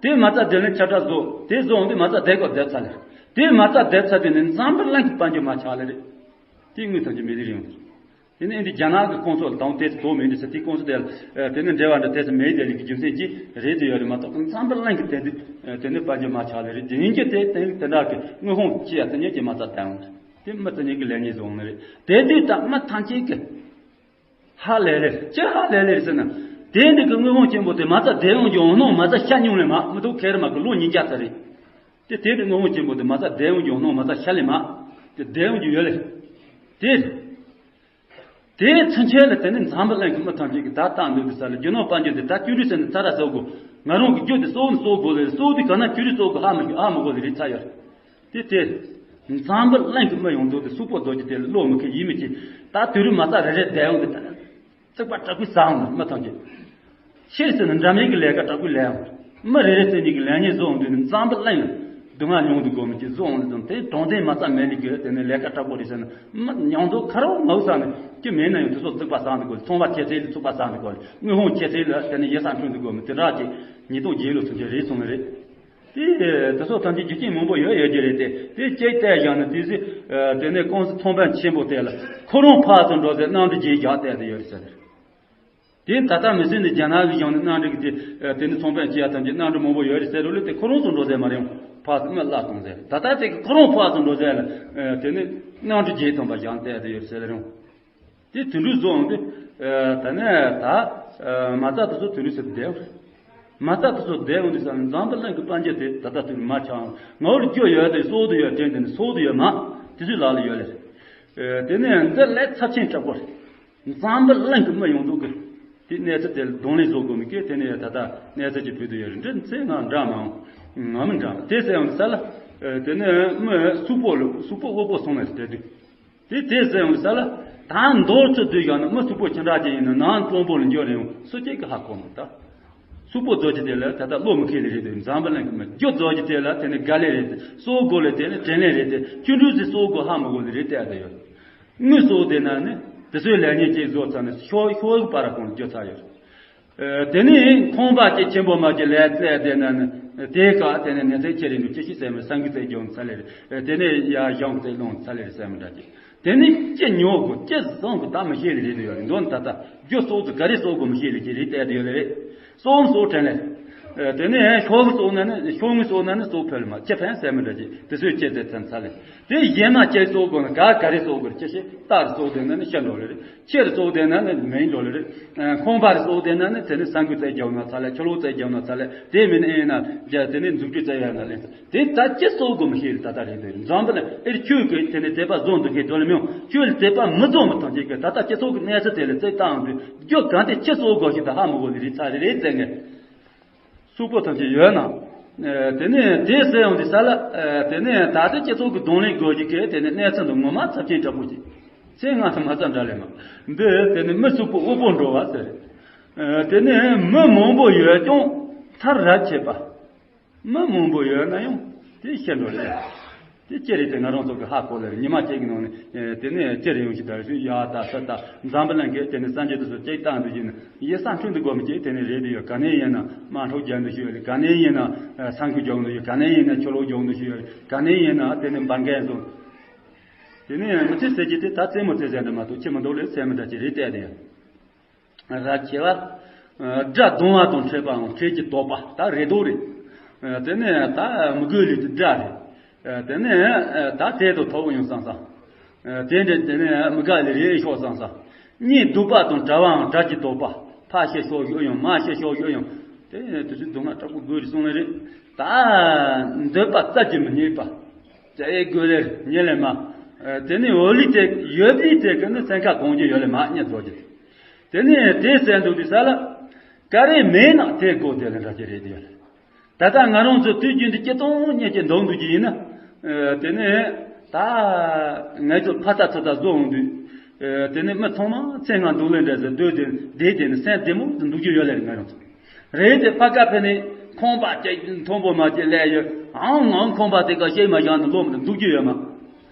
དེ་མ་རྩ་བསྡུ་ལེན་ཆ་འདྲ་བཟོ། དེ་བཟོ་འོང་དུས་མ་རྩ་བསྡད་དགོས་བསྡད་ཚར་ལེ། དེ་མ་རྩ་བསྡད་ཚར་དུས་ནས་འཛམ་བུ་གླིང་གི་དཔལ་འབྱོར་མ་ཆག་ལེ་རེད། དེ་དངུལ་ཐམས་ཅད་མེད་དུ་རེད་ཡོང་ནི་རེད། དེ་ནས་འདི་རྒྱ་ནག་གི་ཀུང་སི་ལ་དང་དེ་ཚོ་མེད་འདི་ས། དེ་ཀུང་སི་དེ་ལ་དེ་ནས་འབྲེལ་བ་འདྲ་དེ་ཚོ་མེད་དེ་ལི་གི་རྒྱུ་མཚན་གྱིས་རེད་དུ་ཡོད་རེད་མ་གཏོགས། འཛམ་བུ་གླིང་གི་དེ་དུས་དེ་ནས་དཔལ་འབྱོར་མ་ཆག་ལེ་རེད། དེ་ཡིན་གྱི་དེ་དེ་དེ་འདྲ་གི་དངུལ་ཧོང་ཅི་ཡ་དེ་ཉིད་ཀྱི་མ་རྩ་བསྡད་འོང་རེད། དེ་མི་དེ་ཉིད་ཀྱི་ལས་ཉིད་བཟོ་འོང་ནི་རེད། དེ་དུས་ད་མི་ཐམས་ཅད་ཀྱི་ཧ་ལས་ལེ། ཅི་ཧ་ལས་ལེ་རེད་ཟེར་ན། དེ་འདི་གི་དངུལ་ཧོང་ཆེན་པོ་དེ་མ་རྩ་བསྡད་ཡོང་རྒྱུ་འོང་སྣང་མ་རྩ་ཤར་མྱོང་ལེ་མ། མི་ཐུག་ཁེར་མ་གི་ལོ་ཉིས་བརྒྱ་ཙམ་རེད། དེ་དེ་འདི་དངུལ་ཧོང་ཆེན་པོ་དེ་མ་རྩ་བསྡད་ཡོང་རྒྱུ་འོང་སྣང་མ་རྩ་ཤར་ལེ་མ། དེ་བསྡད་ཡོང་རྒྱུ་ཡོད་ལེ། དེ་དེ་ཚུན་ཆད་ལ་དེ་ནི་འཛམ་བུ་གླིང་གི་མི་ཐམས་ཅད་ཀྱིས་ད་བཏང་འདུག་དུས་ས་ལ་རྒྱུ་ནོར་དཔལ་འབྱོར་འདི་ད་བཅུ་དྲུག་ཟེར་ནས་ཚ་ར་གསོག་དགོས། ང་རང་གི་རྒྱུ་དེ་གསོག་ནི་གསོག་དགོས་ལེ། གསོག་དུས་ག་ན་བཅུ་དྲུག་གསོག་དགོས་ཧ་མི་གི་ཧ་མི་གོ་ལེ་རེད་ཚ་ཡོད་རེད། དེ་དེ། འཛམ་བུ་གླིང་གི་མི་ཡོངས་རྫོགས་དེ་སུག་པོ་རྡོ་རྗེ་དེ་ལ་བློ་མི་ཁེལ་ཡིད་མི་ཆེས། ད་དུས་རིམ་མ་རྩ་རེ་རེ་བསྡད་ཡོང་དུས་ད་ནི་རྩིག་པ་དྲག་པོའི་ཟ་འོང་མི་ཐམས་ཅད། ཤེར་ཟེར་ན་འདྲ་མིན་གྱི་ལས་ཀ་དྲག་པོའི་ལས་འོང་། མི་རེ་རེ་ཚེ་གཉིས་ཀྱི་ལས་ཉེས་བཟོ་འོང་དུས་ནི་འཛམ་བུ་གླིང་ལ་སྡུག་བསྔལ་མྱོང་དུ་དགོས་མི་ཆེ་བཟོ་འོང་དུས་དེ་གྲོང་སྡེ་མ་རྩ་མེད་ལི་གི་དེ་ནི་ལས་ཀ་དྲག་པོ་རེད་ཟེར་ན་མི་ཡོངས་རྫོགས་ཁ་རོག་མའུ་ས་ནི་ཅི་མེད་ན་ཡང་དུ་སོགས་རྩིག་པ་ཟ་འདུག་དགོས། ཚོང་པ་ཁྱེད་ཚེ་ལ་ཚུགས་པ་ཟ་འདུག་དགོས། དངུལ་ཧོང་ཁྱེད་ཚེ་ལ་དེ་ནི་ཡེ་ས་འཁྲུངས་འདུག་དགོས་མི་དེ་འདྲ་ཅིག་ཉིས་སྟོང་བརྒྱད་ལོ་ཚུན་ཆད་རེད་སོང་ནི་རེད། དེ་དེ་ཚོ་ཐམས་ཅད་རྒྱུ་རྐྱེན་མང་པོ་ཡོད་ཡོད་ཀྱི་རེད་དེ། དེ་གཅིག་བལྟས་བཞག་ན་དེ་ཚེ་དེ་ནས་ཀུང་སི་ཚོང་དཔོན་ཆེན་པོ་དེ་ལ་ཁོ་རང་ཕར་ཚུར་འགྲོ་ཟེར་གནམ་གྲུ་རྗེས་རྒྱག་བལྟས་དེ་ཡོད་རེད་ཟེར། དེ་ད་ལྟ་མི་སེར་ནས་རྒྱ་ནག་གི་གཞུང་ནས་གནམ་གྲུ་གི་དེ་དེ་ནས་ཚོང་དཔོན་བྱེད་ཡ་ཐམས་ཅད་གནམ་གྲུ་མང་པོ་ཡོད་རེད་ཟེར་རོ་ལེ། དེ་ཁོ་རང་ཚོ་འགྲོ་ཟེར་མ་རེད། ཕར་ཚུར་མི་བརླག་གཏོང་ཟེར། ད་ལྟ་དེ་གི་ཁོ་རང་ཕར་ཚུར་འགྲོ་ཟེར་ལ། དེ་ནི་གནམ་གྲུ་བརྒྱད་ཐམ་པ་བཞེངས་བསྡད་དེ་ཡོད་ཟེར་རུང་། དེ་དུད་འགྲོ་བཟོ་འོང་དུས། ད་ནས་ད་མ་རྩ་དེ་ཚོ་དུད་འགྲོ་ཟེར་བསྡད། མ་རྩ་དེ་ཚོ་བསྡད་འོང་དུས་ས་ནས་འཛམ་བུ་གླིང་གི་དཔལ་འབྱོར་དེ་ད་ལྟ་དུས་མ་ཆགས། ང་བོར་རྒྱུ་ཡོད་དེ་སྲོག་དུ་ཡོད་དྲན་དེ་ནི་སྲོག་དུ་ཡོད་མ། དེ་ཚོའི་ལག་ལ་ཡོད་ལེ། དེ་ནས་འདི་ལས་ཚབས་ཆེན་དྲག་པོ་རེད། འཛམ་བུ་གླིང་གི་མི་ཡོངས་རྫོགས་ཀྱི་དེ་གནས་ཚུལ་དེ་གདོང་ལེན་བཟོ་དགོས་མི་སྐད། དེ་ནས་ད་ལྟ་གནས་ཚུལ་གྱི་བོད་དུ་ཡོད་རེད། འདྲི་ཚེ་ང་འདྲ་མང་ང་མི་འདྲ་དེ་ཟེར་ཡོང་ས་ལ། དེ་ནས་མི་སུ་པོ་ལ་སུ་པོ་དབུལ་པོ་སོང་ནས་དེ་དུས་དེ་དེ་ཟེར་ཡོང་ས་ལ། ད་མདོར་ཚུར་བསྡུས་བཞག་ན་མི་སུ་པོ་ཅི་འདྲ་ཅིག་ཡིན་ན་ནང་དཀྲུང་པོ་ལ་འགྱུར་རེ་ཡོང་སུ་གཅིག་གི་ཧ་གོ་མི་ད། སུ་པོ་རྫོགས་ཀྱི་དེ་ལ་ད་ལྟ་བློ་མི་ཁེལ་ལེ་རེད་དེ། འཛམ་བུ་གླིང་གི་མི་རྒྱུ་རྫོགས་ཀྱི་དེ་ལ་དེ་ནི་དགའ་ལེ་རེད་དེ། གསོག་དགོས་ལེ་དེ་ནི་དྲན་ལེ་རེད་དེ། ཆུ་འབྲུ་ཟིག་གསོག་དགོས་ཧ་མི་གོ་ལེ་རེད་བལྟས་དེ་ཡོད། དངུལ་གསོག་དེ་ན་ནི་དེ་ཚོའི་ལས་ཉེས་ཀྱིས་བཟོ་ཚར་ནས་ཤོག་ཤོག་གི་པར་ཁོང་རྒྱུ་ཚར་ཡོད། དེ་ནི་ཁང་པ་ཅིག་ཆེན་པོ་མ་ཅིག་ལས་བཙལ་དེ་ན་ནི་དེའི་ཁ་དེ་ནི་ནི་ཚེ་ཁྱེར་རིང་དུ་ཅི་ཞིག་ཟེར་མི་སང་གི་ཚེ་རྒྱུ་ཚར་ལེ་རེད། དེ་ནི་ཡ་ཞང་གི་ཚེ་ལོང་ཚར་ལེ་རེད་ཟེར་མི་འདྲ་ཅིག་དེ་ནི་ཅི་ཉོ་དགོས་ཅི་བཟང་དགོས་ད་མི་ཤེས་ལེ་རེད་ཡོད་རེད། མདོར་ད་ལྟ་རྒྱུ་གསོག་དུ་ག་རེ་གསོག་དགོས་མི་ཤེས་ལེ་ཅི་རེད་བལྟས་དེ་ཡོད་ལེ་རེད། གསོག་གསོག་དྲན་ལེ། དེ་ནས་ཤོག་གསོག་ན་ནི་ཤོག་ངོས་གསོག་ན་ནི་གསོག་ཕོད་ལ་མ་ཅི་ཕན་ཟེར་མི་འདྲ་ཅིག་དེ་ཚོས་ཅི་ཟེར་ཚན་ཚ་ལེ། དེ་གཞན་མ་ཅི་གསོག་དགོས་ན་ག་ག་རེ་གསོག་དགོས་ཅི་ཞིག་རྟ་རུ་གསོག་དེ་ན་ནི་ཤ་འགྲོ་ལེ་རེད། ཁྱི་རུ་གསོག་དེ་ན་ནི་མེ་འགྲོ་ལེ་རེད། ཁང་པ་རུ་གསོག་དེ་ན་ནི་དེ་ནི་ས་འགུལ་རྩེ་རྒྱབ་ན་ཚ་ལེ། ཆུ་ལོག་རྩེ་རྒྱབ་ན་ཚ་ལེ། དེ་མིན་ཨེ་ན་དེ་ནི་མཛུབ་ཀྱུ་རྩེ་ཡ་ན་ལེ། དེ་ད་ཅི་གསོག་དགོས་མི་ཤེས་རེད། ད་ལྟ་རེད་འདོད་འཛམ་བུ་ལ་ཨེར་ཁྱོད་ཀྱིས་དེ་ནི་དད་པ་བཟོ་འདུག་གི་དོ་ལ་མིང་ཁྱོད་ལ་དད་པ་མི་བཟོ་མི་ཐང་ཅིག་གི་ད་ལྟ་སྤྱི་ཚོགས་ཀྱི་གནས་ཚུལ་དེ་ལ་རྩེ་བཏང་དུས་རྒྱུ་གང་དེ་ཅི་གསོག་དགོས་ཞིག་ད་ཧ་མི་གོ་ནི་རེད། ཚ་རེ་རེད་ཟེར་ངས་སུག་པོ་ཐམས་ཅད་ཡོད་ན། དེ་ནས་དེ་ཟེར་ཡོང་དུས་ས་ལ། དེ་ནས་ད་ལྟ་སྤྱི་ཚོགས་ཀྱི་གདོང་ལེན་དགོས་ཀྱི་གི་དེ་ནས་གནས་ཚུལ་འདི་ངོ་མ་ཚབས་ཆེན་དྲག་པོ་ཅིག་ཚེ་སྔ་ས་མ་ཚ་འདྲ་ལས་མ་འདི་དེ་ནས་མི་སུག་པོ་དབུལ་པོ་འགྲོ་བ་ཟེར། དེ་ནས་མི་མང་པོ་ཡོད་ཀྱང་མཐར་རབ་ཆད་པ། མི་མང་པོ་ཡོད་ན་ཡང་དེ་ཤེས་འགྲོ་རེད། དེ་ཅི་རེད་དེ་ང་རང་ཚོ་གི་ཧ་གོ་ལེ་རེད། ཉི་མ་གཅིག་གི་ནང་ནས་དེ་ནས་ཅི་རེད་ཡོང་ཞིག་ད་ཞུ་ཡ་ད་ས་ད་འཛམ་བུ་གླིང་གི་དེ་ནས་སངས་རྒྱས་དེ་ཚོ་ཅིག་བཏང་འདུག་ཡིན་ན་ཡེ་ས་འཁྲུལ་འདུག་དགོས་མི་ཅིག་དེ་ནས་རེད་དུ་ཡོད། ག་ནས་ཡིན་ན་དམག་འཁྲུག་རྒྱག་འདུག་ཞུ་ཡོད་རེད། ག་ནས་ཡིན་ན་ས་འཁོན་རྒྱག་འདུག་ཡོད། ག་ནས་ཡིན་ན་ཆུ་ལོག་རྒྱག་འདུག་ཞུ་ཡོད་རེད། ག་ནས་ཡིན་ན་དེ་ནས་འབར་མཁན་བཟོ་དེ་ནས་མི་ཚེ་ཟེར་གྱི་དེ་ད་རྩེད་མོ་རྩེ་ཟེར་འདྲ་མ་གཏོགས་ཆེ་མི་འདུག་ལེ་ཟེར་མི་འདྲ་ཅིག་རེད་བལྟས་དེ་ཡང་། ར་ཆེ་བ། དགྲ་གདོང་བ་དང་འཕྲད་པའང་འཕྲད་ཀྱི་དོགས་པ་ད་རེ་དོགས་རེད། དེ་ནས་ད་མི་དགོས་ལུས་ཀྱི་དགྲ་རེད། དེ་ནས་ད་དེ་དང་ཐོག་ཡོང་བསམ་བསམ། དེ་འདྲ་དེ་ནས་མི་དགའ་ལས་རེ་ཤོག་བསམ་བསམ། གཉེན་སྡུག་པ་དང་བྲལ་བའང་བྲལ་གྱི་དོགས་པ། ཕ་ཤི་ཤོག་ཡོད་ཡང་མ་ཤི་ཤོག་ཡོད་ཡང་། དེ་དུས་སུ་སྡུག་བསྔལ་དྲག་པོ་དགོས་རེད་གསུངས་ནི་རེད། ད་འདོད་པ་རྩ་གཅིག་མི་རྙེད་པ། ཅི་ཡེ་དགོས་རེད་རྙེད་ལེ་མ། དེ་ནས་འོ་ལི་དེ་ཡོད་པའི་དེ་གི་ནི་སེམས་ཁ་གང་རྒྱུ་ཡོད་ལེ་མ་རྙེད་རྫོགས་ཀྱི། དེ་ནས་དེ་གསལ་འདུག་དུས་ས་ལ། ག་རེ་མེད་ན་དེ་དགོས་དེ་ལ་འདྲ་ཅི་རེད་དེ་ཡོད་ལེ། ད་ལྟ་ང་རང་ཚོ་དུས་རྒྱུན་དུ་སྐྱིད་ཏོང་ཉེ་ཅིག་འདུག་འདུག་གི་ཡིན་ན། དེ་ནས་ད་ང་ཚོ་ཕ་ད་ཚོ་ད་བཟོ་འོང་དུས། དེ་ནས་མི་ཚང་མ་ཚེ་སྔ་འདུག་ལེ་འདྲ་ཟེར་སྡོད་དེ་བསྡད་དེ་ནི་སེམས་བདེ་མོ་དུ་འདུག་རྒྱུ་ཡོད་ལེ་རེད་ང་རང་ཚོ། རེད་དེ་ཕ་ག་ཕེ་ནི་ཁང་པ་ཅིག་མཐོན་པོ་མ་ཅིག་ལས་ཡོད་ཨང་ངང་ཁང་པ་དེ་ག་ཤེས་མ་བཞག་ནི་ལོ་མི་འདུག་རྒྱུ་ཡོད་མ།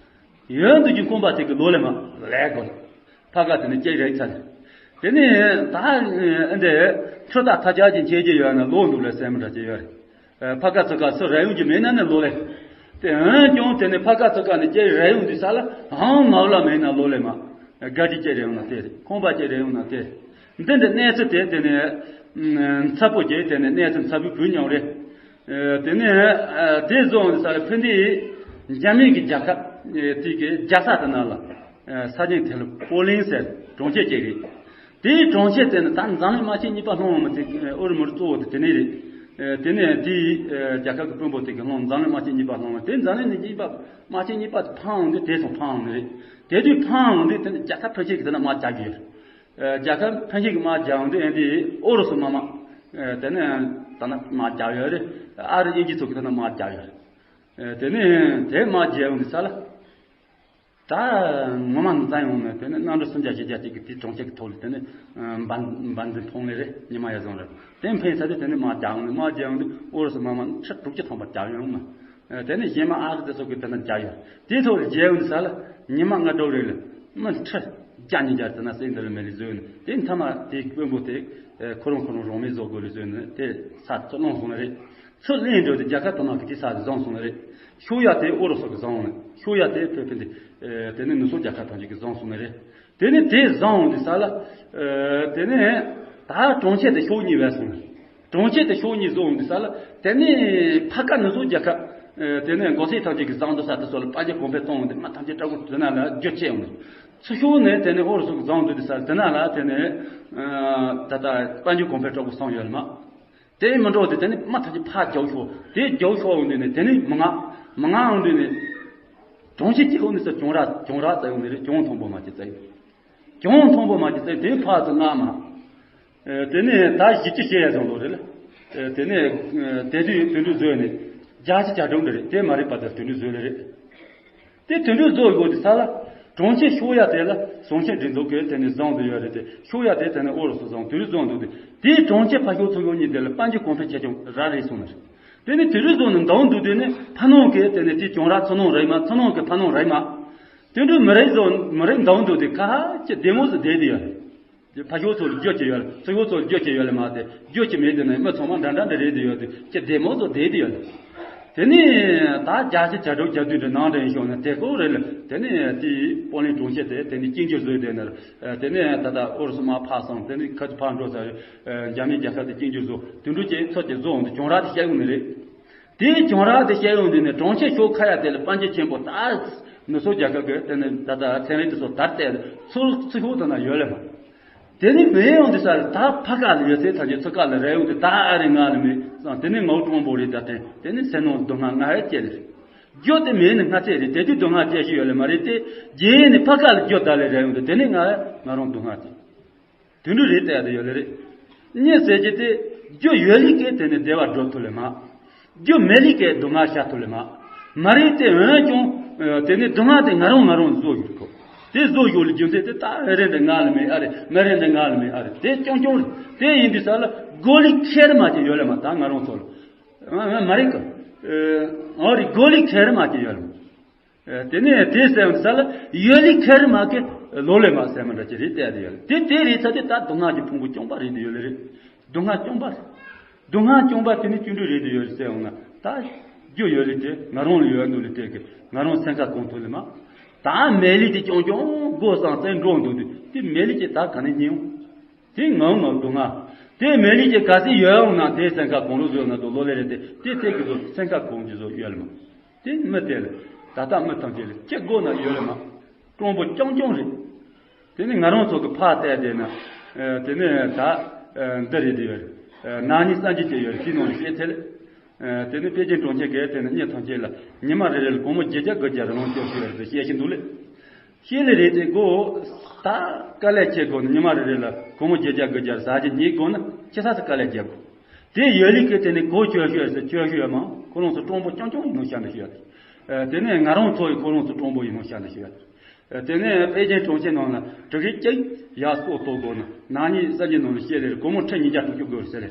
ཡོད་འདུག་རྒྱུ་ཁང་པ་དེ་གི་ལོ་ལེ་མ་ལས་དགོས་ལེ། ཕ་ག་དེ་ནི་ཅེ་རེག་ཚར། དེ་ནི་ད་ཨ་འདྲས་ཁྲོ་ད་ཐ་ཆག་ཅིག་འཆད་ཀྱི་ཡོད་ན་ལོ་འདུག་ལེ་སེམས་འདྲ་ཅིག་ཡོད་རེད། ཕ་ག་ཚོ་ག་སུ་ར་ཡོང་གི་མེད་ན་ནི་ལོ་ལེ། དེ་ཨང་ཀྱང་དེ་ནི་ཕ་ག་ཚོ་ག་ནི་ཅེ་ར་ཡོང་དུས་ས་ལ་ཨང་ངའུ་ལ་མེད་ན་ལོ་ལེ་མ། དགའ་ཅི་ཅེ་ར་ཡོང་ན་དེ་རེད། ཁང་པ་ཅེ་ར་ཡོང་ན་དེ་རེད། འདི་འདྲ་གནས་ཚུལ་དེ་དེ་ནི་མཚར་པོ་ཅིག་དེ་ནི་གནས་ཚུལ་མཚར་པོའི་བུ་མཉམ་རེད། དེ་ནས་དེ་བཟུང་ས་ལ་ཕན་བདེ་འཇར་མན་གྱི་རྒྱལ་ཁབ་དེ་གི་རྒྱལ་ས་དེ་ན་ལ་ས་ཆེན་དེ་ལ་པོ་ལིན་ཟེར་གྲོང་ཁྱེར་ཅིག་རེད། དེའི་གྲོང་ཁྱེར་དེ་ནི་ད་འཛམ་གླིང་དམག་ཆེན་གཉིས་པ་ལྷུང་བ་མི་དེ་ཨོ་རི་མོ་རི་གཙོ་བོ་དེ་དེ་ནས་རེད། དེ་ནས་དེའི་རྒྱལ་ཁབ་ཀྱི་དཔོན་པོ་དེ་གི་ལྷུང་འཛམ་གླིང་དམག་ཆེན་གཉིས་པ་ལྷུང་བ་དེ་འཛམ་གླིང་གཉིས་པ་དམག་ཆེན་གཉིས་པ་དེ་འཕང་འོང་དུས་དེ་སོང་འཕང་འོང་ནི་རེད། དེ་དུས་འཕང་འོང་དུས་དེ་ནི་རྒྱལ་ཁབ་ཕལ་ཆེར་གྱི་དེ་ན་དམག་རྒྱག་གི་ཡོད། རྒྱལ་ཁབ་ཕན་ཆད་ཀྱི་དམག་རྒྱག་འོང་དུས་ཨེ་འདི་ཨོ་རོ་སུ་དམག་དམག་དེ་ནས་ད་ན་དམག་རྒྱག་ཡོད་རེད། ཨ་རི་དབྱིན་ཇི་ཚོ་གི་དེ་ན་དམག་རྒྱག་ཡོད་རེད། དེ་ནས་དེ་དམག་རྒྱག་འོང་དུས་ས་ལ་ད་ངོ་མ་འཛིན་ཡོང་ནས་དེ་ནས་གནམ་གྲུ་སུམ་བརྒྱ་བཞི་བརྒྱ་ཅིག་གི་དེ་གྲོང་ཁྱེར་གྱི་ཐོག་ལ་དེ་ནས་འབར་འཛིན་འཕོངས་ལེ་རེད། ཉི་མ་ཡར་སོང་རེད། དེ་འཕེན་ས་དེ་དེ་ནས་དམག་རྒྱག་འོང་ནས་དམག་རྒྱག་འོང་དུས་ཨོ་རོ་སུ་དམག་མ་ཁྲི་དྲུག་ཅུ་ཐམ་པ་རྒྱག་ཡོང་ན། དེ་ནས་གཞན་མ་ཨ་རི་དེ་ཚོ་གི་དེ་ན་རྒྱག་ཡོད། དེ་ཐོག་ལ་རྒྱལ་ཡོང་ས་ལ་ཉི་མ་ལྔ་དྲུག་རེ་ལ་མི་ཁྲི་བརྒྱ་ཉིས་བརྒྱ་དེ་ན་སེང་འདི་ལ་མེ་ལི་བཟོས་ནས་དེ་མཐའ་མ་དེའི་དཔོན་པོ་དེ་ཁོ་རང་ཁོ་རང་རང་མེ་བཟོ་དགོས་ལུགས་བཟོས་ནས་དེ་ས་ཚུར་ལོངས་སོང་ནི་རེད། ཚུར་ལེན་འགྲོ་དེ་རྒྱལ་ཁབ་དུ་མ་གི་དེ་ས་དེ་བཟུང་སོང་ནི་རེད། ཤོག་ཡ་དེ་ཨོ་རོ་སོ་གི་བཟུང་ནས་ཤོག་ཡ་དེ་ཕེ་ཕེ་འདི་དེ་ནི་ནུ་སོ་རྒྱལ་ཁབ་ཐམས་ཅད་ཀྱི་བཟུང་སོང་ནི་རེད། དེ་ནས་དེ་བཟང་འོང་དུས་ས་ལ། དེ་ནས་ད་གྲོང་ཁྱེར་དེ་ཕྱོགས་གཉིས་བས་སོང་། གྲོང་ཁྱེར་དེ་ཕྱོགས་གཉིས་བཟོ་འོང་དུས་ས་ལ་དེ་ནས་ཕ་ཀ་ནུ་སོ་རྒྱལ་ཁབ་ ཨེ། དེ་ནས་མགོ་སེར་ཐམས་ཅད་ཀྱི་བཟང་དུ་ས་དེ་ཚོ་ལ་སྤང་རྒྱུ་གོང་འཕེལ་གཏོང་འོང་དུས་མི་ཐམས་ཅད་སྐྲག་སྐུ་དེ་ན་ལ་རྒྱུ་ཆད་འོང་། ཚུར་ཤོར་ནས་དེ་ནས་ཨོ་རུ་སུ་གི་བཟང་དུ་དེ་ས་དེ་ན་ལ་དེ་ནས་ཨ་ད་ལྟ་སྤང་རྒྱུ་གོང་འཕེལ་སྐྲག་སྐུ་སོང་ཡོད་ལ་མ། དེ་མི་འགྲོ་དེ་དེ་ནས་མི་ཐམས་ཅད་ཕར་རྒྱུག་ཤོར། དེ་རྒྱུག་ཤོར་འོང་དུས་ནས་དེ་ནས་མི་ང་མི་ང་འོང་དུས་ནས་གྲོང་ཁྱེར་སྐྱེ་འོང་ནས་ས་གྱོང་ར་གྱོང་ར་ཙ་ཡོང་ནས་རེད། གྱོང་མཐོན་པོ་མ་ཅི་ཙ་ཡོང་། གྱོང་མཐོན་པོ་མ་ཅི་ཙ་ཡོང་དེ་ཕར་ཚུར་ང་མ། ཨེ། དེ་ནས་ད་གཞི་ཅི་བྱེད་ཡ་བཟང་ལོ་རེད་ལ། ཨེ། དེ་ནས་ཨེ། དེ་དུས་དུད་འགྲོ་བཟོས་ནས་རྒྱ་ཆེ་བྱ་སྒྲུང་འདི་རེད། དེ་མ་རེད་པ་དེ་དུད་འགྲོ་བཟོས་ལེ་རེད། དེ་དུད་འགྲོ་བཟོ་དགོས་དེ་ས་ལ་གྲོང་ཁྱེར་ཤོར་ཡ་དེ་ལ་ཟོང་ཆེན་སྒྲིག་འཛུགས་ཀྱི་དེ་ནས་བཟང་དུ་ཡོད་རེད། དེ་ཤོར་ཡ་དེ་དེ་ནས་ཨོ་རུ་སུ་བཟང་དུད་འགྲོ་བཟང་འདུག་དེ་དེའི་གྲོང་ཁྱེར་ཕ་ཤོར་ཚུར་ཤོར་གཉིས་དེ་ལ་སྤང་རྒྱུ་གོང་འཕེལ་ཆེ་ཆུང་ར་རེད་སོང་ནི་རེད། དེ་ནས་དུད་འགྲོ་བཟོ་ནས་འདང་འདུག་དེ་ནས་ཕ་ནང་གི་དེ་ནས་དེ་གྱོང་ར་ཚུར་ནང་རེད་མ། ཚུར་ནང་གི་ཕ་ནང་རེད་མ། དུད་འགྲོ་མི་རེད་བཟོ་མི་རེད་འདང་འདུག་དེ་ཁ་ཅི་བདེ་མོ་ཟིག་བསྡད་དེ་ཡོད་རེད། ཕ་ཤོར་ཚོ་ལ་རྒྱུ་ཅི་ཡོད་ལ། ཚུར་ཤོར་ཚོ་ལ་རྒྱུ་ཅི་ཡོད་ལ་མ་དེ་རྒྱུ་ཅི་མེད་དེ་ན་མི་ཚང་མ་འདྲ་འདྲ་འདྲ་རེད་དེ་ཡོད་དེ་ཅི་བདེ་མོ་ཚོ་བསྡད་དེ་ཡོད་ལ། དེ་ནས་ད་རྒྱ་ཆེ་བྱ་སྒྲུབ་བྱ་དུས་འདྲ་ནང་འདྲ་ཡིན་ཤོག་ན་དེ་ཀོ་རེད་ལ། དེ་ནས་དེའི་པོ་ལིང་གྲོང་ཁྱེར་དེ་དེ་ནས་སྐྱིན་འགྱུར་བཟོས་དེ་ནར། དེ་ནས་ད་ལྟ་ཨོ་རུ་སུ་མ་ཕར་སོང་། དེ་ནས་ཁ་ཅིག་ཕར་འགྲོ་ས་རེད། རྒྱ་མི་རྒྱལ་ཁབ་དེ་སྐྱིན་འགྱུར་བཟོ་དུད་འགྲོ་ཅན་ཚོ་དེ་བཟོ་འོང་དུས་གྱོང་རག་དེ་བཤད་ཡོང་ནི་རེད། དེའི་གྱོང་རག་དེ་བཤད་ཡོང་དུས་ནས་གྲོང་ཁྱེར་ཤོར་ཁ་ཡ་དེ་ལ་དཔལ་འབྱོར་ཆེན་པོ་ད་མི་སོ་རྒྱལ་ཁབ་ཀྱི་དེ་ནས་ད་ལྟ་ཚན་རིག་དེ་ཚོ་དར་ཏེ་ཚུར་ཚུར་ཤོར་དུ་ན་ཡོད་ལ་མ། དེ་ནི་མེད་ཡོང་དུས་ས་ལ་ད་ཕ་ཁ་ལ་ཡོད་ཚད་ཐམས་ཅད་ཚུར་ཁ་ལ་རེ་ཡོང་དུས་ད་ཨ་རི་ང་ལ་མེད་ཙང་དེ་ནི་ངའོ་གྲོང་པོ་རེད། ད་དེ་དེ་ནི་སེམས་ནང་སྡུག་བསྔལ་ང་ཡ་སྐྱེ་རེད། རྒྱུ་དེ་མེད་ནི་སྔ་ཚད་རེད། དེ་དུས་སྡུག་བསྔལ་སྐྱེ་ཤི་ཡོད་ལ་མ་རེད་དེ། རྗེས་ནི་ཕ་ཁ་ལ་རྒྱུ་ད་ལས་རེ་ཡོང་དུས་དེ་ནི་ང་ང་རང་སྡུག་བསྔལ་སྐྱེ། དུད་འགྲོ་རེད་བལྟས་དེ་ཡོད་ལེ་རེད། གཉིད་ཟེར་གྱི་དེ་རྒྱུ་ཡོད་ལི་ཀའི་དེ་ནི་བདེ་བ་སྒྲུབ་ཐུབ་ལེ་མ། རྒྱུ་མེད་ལི་ཀའི་སྡུག་བསྔལ་བཤགས་ཐུབ་ལེ་མ། མ་རེད་དེ་འོན་ཀྱང་དེ་ནི་སྡུག་བསྔལ་དེ་ང་རང་ང་རང་བཟོ་ཡོད་ཁོ། དེ་བཟོ་ཡོད་ལི་རྒྱུ་མཚན་དེ་ད་ཨེ་རེད་འདི་ང་ལ་མེད་ཨ་རེད་མེད་རེད་འདི་ང་ལ་མེད་ཨ་རེད་དེ་རྐྱང་རྐྱང་རེད། དེ་ཡིན་དུས་ས་ལ་གོ་ལི་ཁེར་མ་ཅིག་ཡོད་ལེ་མ། ད་ང་རང་ཚོ་ལ་ང་ང་མ་རེད་ཀ། ཨ་རེད་གོ་ལི་ཁེར་མ་ཅིག་ཡོད་ལེ་མ། ཨེ། དེ་ནས་དེ་ཟེར་བ་ས་ལ་ཡོད་ལི་ཁེར་མ་གི་ལོ་ལེ་མ་ཟེར་མ་འདྲ་ཅི་རེད་བལྟས་དེ་ཡོད་ལེ། དེ་དེ་རེད་ཚ་དེ་ད་སྡུག་བསྔལ་གྱི་ཕུང་པོ་རྐྱང་པ་རེད་དེ་ཡོད་ལེ་རེད། སྡུག་བསྔལ་རྐྱང་པ་རེད། སྡུག་བསྔལ་རྐྱང་པ་དེ་ནི་སྐྱིད་འགྲོ་རེད་དེ་ཡོད་ལེ་ཟེར་འོང་ན་ད་རྒྱུ་ཡོད་ལེ་དེ་ང་རང་ལ་ཡོད་འདུག་ལེ་དེ་གི་ང་རང་སེམས་ཁ་གོང་ཐུབ་ལེ་མ། ད་མེད་ལི་དེ་རྐྱང་རྐྱང་སྒོ་སང་སེང་འགྲོ་འདུག་དུས་དེ་མེད་ལི་ཅི་ད་ག་ནས་རྙེད་འོང་། དེ་ངང་ངང་སྡུག་བསྔལ། དེ་མེད་ལི་ཅི་ག་ཚད་ཡོད་འོང་ན་དེ་སེམས་ཁ་གོང་རུ་བཟོས་ན་དུ་ལོ་ལེ་རེད་དེ་དེ་ཚད་ཀྱི་བཟོ་སེམས་ཁ་གོང་གི་བཟོ་ཡོད་ལེ་མ། དེ་མི་དེ་ལ་ད་ལྟ་མི་ཐམས་ཅད་ལ་ཅི་དགོས་ན་ཡོད་ལེ་མ། གྲོང་པོ་རྐྱང་རྐྱང་རེད། དེ་ནི་ང་རང་ཚོ་གི་ཕ་བལྟས་དེ་ན། དེ་ནི་ད་འདི་རེད་དེ་ཡོད་རེད། ནག་ཉེས་སངས་རྒྱས་ཀྱི་ཡོད་རེད་དེ་ནང་ལ་བཤད་ཐལ། དེ་ནི་པེ་ཅིན་གྲོང་ཁྱེར་གས་དེ་ནི་མི་ཐམས་ཅད་ལ་ཉི་མ་རེ་རེ་ལ་སྒོར་མོ་བརྒྱད་བརྒྱ་དགུ་བརྒྱ་རང་སྐྱོབ་ཤི་ཡོད་རེད་དེ་བཤད་ཤི་འདུག་ལེ། ཤི་ལེ་རེད་དེ་གོ། ད་དཀའ་ལས་ཆེ་གོ་ན་ཉི་མ་རེ་རེ་ལ་སྒོར་མོ་བརྒྱད་བརྒྱ་དགུ་བརྒྱ་ཟ་རྒྱུ་ཉེས་གོ་ན་ཁྱི་ས་སུ་དཀའ་ལས་རྒྱབ་གོ། དེ་ཡོད་ལི་ཀའི་དེ་ནི་གོ་ཆོས་ཤོད་ཟེར་ཆོས་ཤོད་མང་ཁོ་རང་ཚོ་གྲོང་པོ་རྐྱང་རྐྱང་ཡིན་ནོ་ཤ་ནི་ཤོད། དེ་ནས་ང་རང་ཚོ་ཡི་ཁོ་རང་ཚོ་གྲོང་པོ་ཡིན་ནོ་ཤ་ནི་ཤོད། དེ་ནས་པེ་ཅིན་གྲོང་ཁྱེར་ནང་ལ་དྲུག་རེ་གཅིག་ཡར་སོ་གཏོང་དགོ་ན་ནག་ཉེས་སངས་རྒྱས་ནང་ལ་བཤད་ལེ་རེད། སྒོར་མོ་ཁྲི་ཉིས་བརྒྱ་དྲུག་ཅུ་དགོས་ཟེར་ལེ།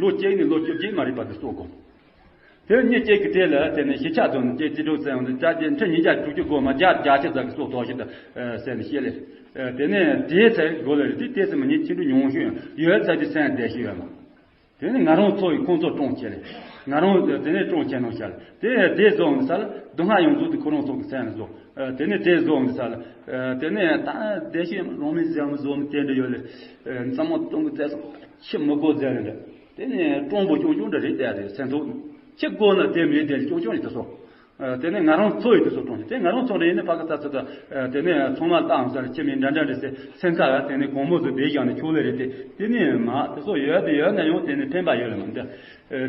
ལོ་གཅིག་ནས་ལོ་བཅོ་བརྒྱད་མ་རིག་པ་དེ་སོ་དགོ། དེ་མི་གཅིག་གི་དེ་ལ་དེ་ནས་གཞིས་ཆགས་དུ་ནས་སྐྱེས་རྩིས་སྒྲུབ་ཟེར་ཡོང་དུས་ད་དེ་ཁྲི་ཉིས་བརྒྱ་དྲུག་ཅུ་དགོས་མ་བརྒྱ་བརྒྱ་ཆ་ཙམ་གྱི་སོ་ཐོག་ཞིག་ཏུ་ཟེར་ནས་བཤད་ལེ། དེ་ནས་དེའི་ཚེ་སྒོ་ལ་རེད་དེ་དེ་ཚེ་མི་ཉིད་ཆེ་འབྲིང་ཉུང་ཤོས་ཡོད་ཚད་དེ་སེམས་བདེ་ཤི་ཡོད་མ། དེ་ནས་ང་རང་ཚོ་ཡི་ཁོང་ཚོ་གྲོང་ཁྱེར་ལེ། ང་རང་དེ་ནས་གྲོང་ཁྱེར་ནང་ཤར་དེ་དེ་བཟོ་འོང་ས་ལ་སྡུག་བསྔལ་ཡོང་ཚུལ་དེ་ཁོ་རང་ཚོ་གི་སེམས་ལ་བཟོ། དེ་ནས་དེ་བཟོ་འོང་ས་ལ། དེ་ནས་ད་བདེ་ཤི་ཡོད་མ་རང་མི་ཟེར་མི་བཟོ་མི་དེ་འདྲ་ཡོད་ལེ། མཚན་མོ་སྟོང་གི་རྫས་སོང་ཕྱི་མི་དགོས་རྫས་ལེ་འདྲ། དེ་ནས་གྲོང་པོ་ཆུང་ཆུང་འདྲ་རེད་བསྡད་རེད་སེམས་ཐོག་ནས་ཁྱི་དགོས་ན་དེ་མེད་དེ་ཆུང་ཆུང་རེད་དེ་སོ། དེ་ནས་ང་རང་ཚོ་ཡི་དེ་ཚོ་གྲོང་ཆེ་དེ་ང་རང་ཚོ་རེད་ནས་ཕ་གི་ཚ་ཚ་ཚ། དེ་ནས་ཚང་མ་བཏང་ས་ཁྱི་མི་འདྲ་འདྲ་རེད་ཟེར་སེམས་ཁ་ཡ་དེ་ནས་གོང་མོ་ཚོ་བསྡད་བཞག་ནས་ཆོག་ལེ་རེད་དེ་དེ་ནས་མ་དེ་ཚོ་ཡོད་དེ་ཡོད་ན་ཡང་དེ་ནས་ཕན་པ་ཡོད་ལེ་མ་འདི།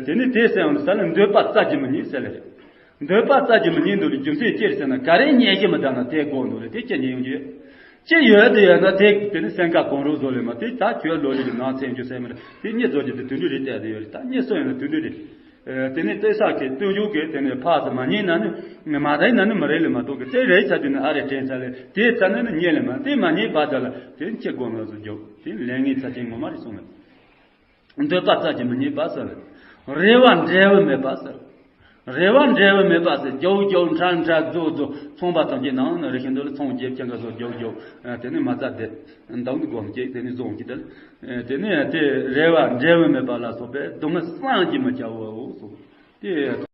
དེ་ནས་དེ་སེམས་ས་ལ་འདོད་པ་རྩ་གཅིག་མི་རྙེད་ཟེར་ལེ་རེད། འདོད་པ་རྩ་གཅིག་མི་རྙེད་འདུག་ལེ་རྒྱུ་མཚན་ཅི་རེད་ཟེར་ན་ག་རེ་རྙེད་ཤེས་མི་ད་ན་དེ་དགོས་འདུག་ལེ་དེ་ཅི་རྙེད་ཡོང་རྒྱུ་ཡོད། ཅི་ཡོད་དེ་ཡོད་ན་དེ་དེ་ནི་སེམས་ཁ་གང་རུང་བཟོ་ལེ་མ་དེ་ད་ཁྱོད་ལོ་ལེ་གི་ནང་ཚན་རྒྱུ་སེམས་མི་རེད་དེ་གཉིད་བཟོ་རྒྱུ་དེ་དུད་འགྲོ་རེད་བལྟས་དེ་ཡོད་རེད། ད་གཉིད་སོ་ཡོད་ན་དུད་འགྲོ་རེད། དེ་ནི་ལྟོས་ས་ཁེ་སྟོན་རྒྱུ་གི་དེ་ནི་ཕག་ཙམ་མ་རྙེད་ན་ནི་མ་རེད་ན་ནི་མི་རེད་ལེ་མ་གཏོགས་གི་དེ་རེད་ཚ་དུས་ནི་ཨ་རེ་དྲན་ཚ་ལེ་དེ་ཚ་ནི་ནི་རྙེད་ལེ་མ་དེ་མ་རྙེད་པ་ད་ལ་དེ་ནི་ཁྱི་དགོས་ན་བཟོ་རྒྱུ་དེ་ནི་ལས་ངན་ཚ་ཅན་ངོ་མ་རེད་གསུངས་ལེ། འདོད་པ་རྩ་གཅིག་མི་རྙེད་པ་ཟེར། རེ་བ་འབྲས་བུ་མེད་པ་ཟེར། རེ་བ་འབྲས་བུ་མེད་པ་ཟེར་རྒྱུག་རྒྱུག་འཕྲལ་འཕྲལ་རྫོགས་རྫོགས་ཚོང་པ་ཐམས་ཅད་ནང་ན་རེ་ཤིན་ཏུ་ལ་ཚོང་རྒྱབ་ཀྱང་ག་སོགས་རྒྱུག་རྒྱུག་དེ་ནས་མ་རྩ་དེ་འདང་གི་སྒོམ་གྱིས་དེ་ནས་བཟུང་གྱི་དེ་དེ་ནས་དེ་རེ་བ་འབྲས་བུ་མེད་པ་ལ་སོགས་པའི་སྡུག་བསྔལ་བསམ་གྱིས་མི་ཁྱབ་བོ་སོགས་དེ།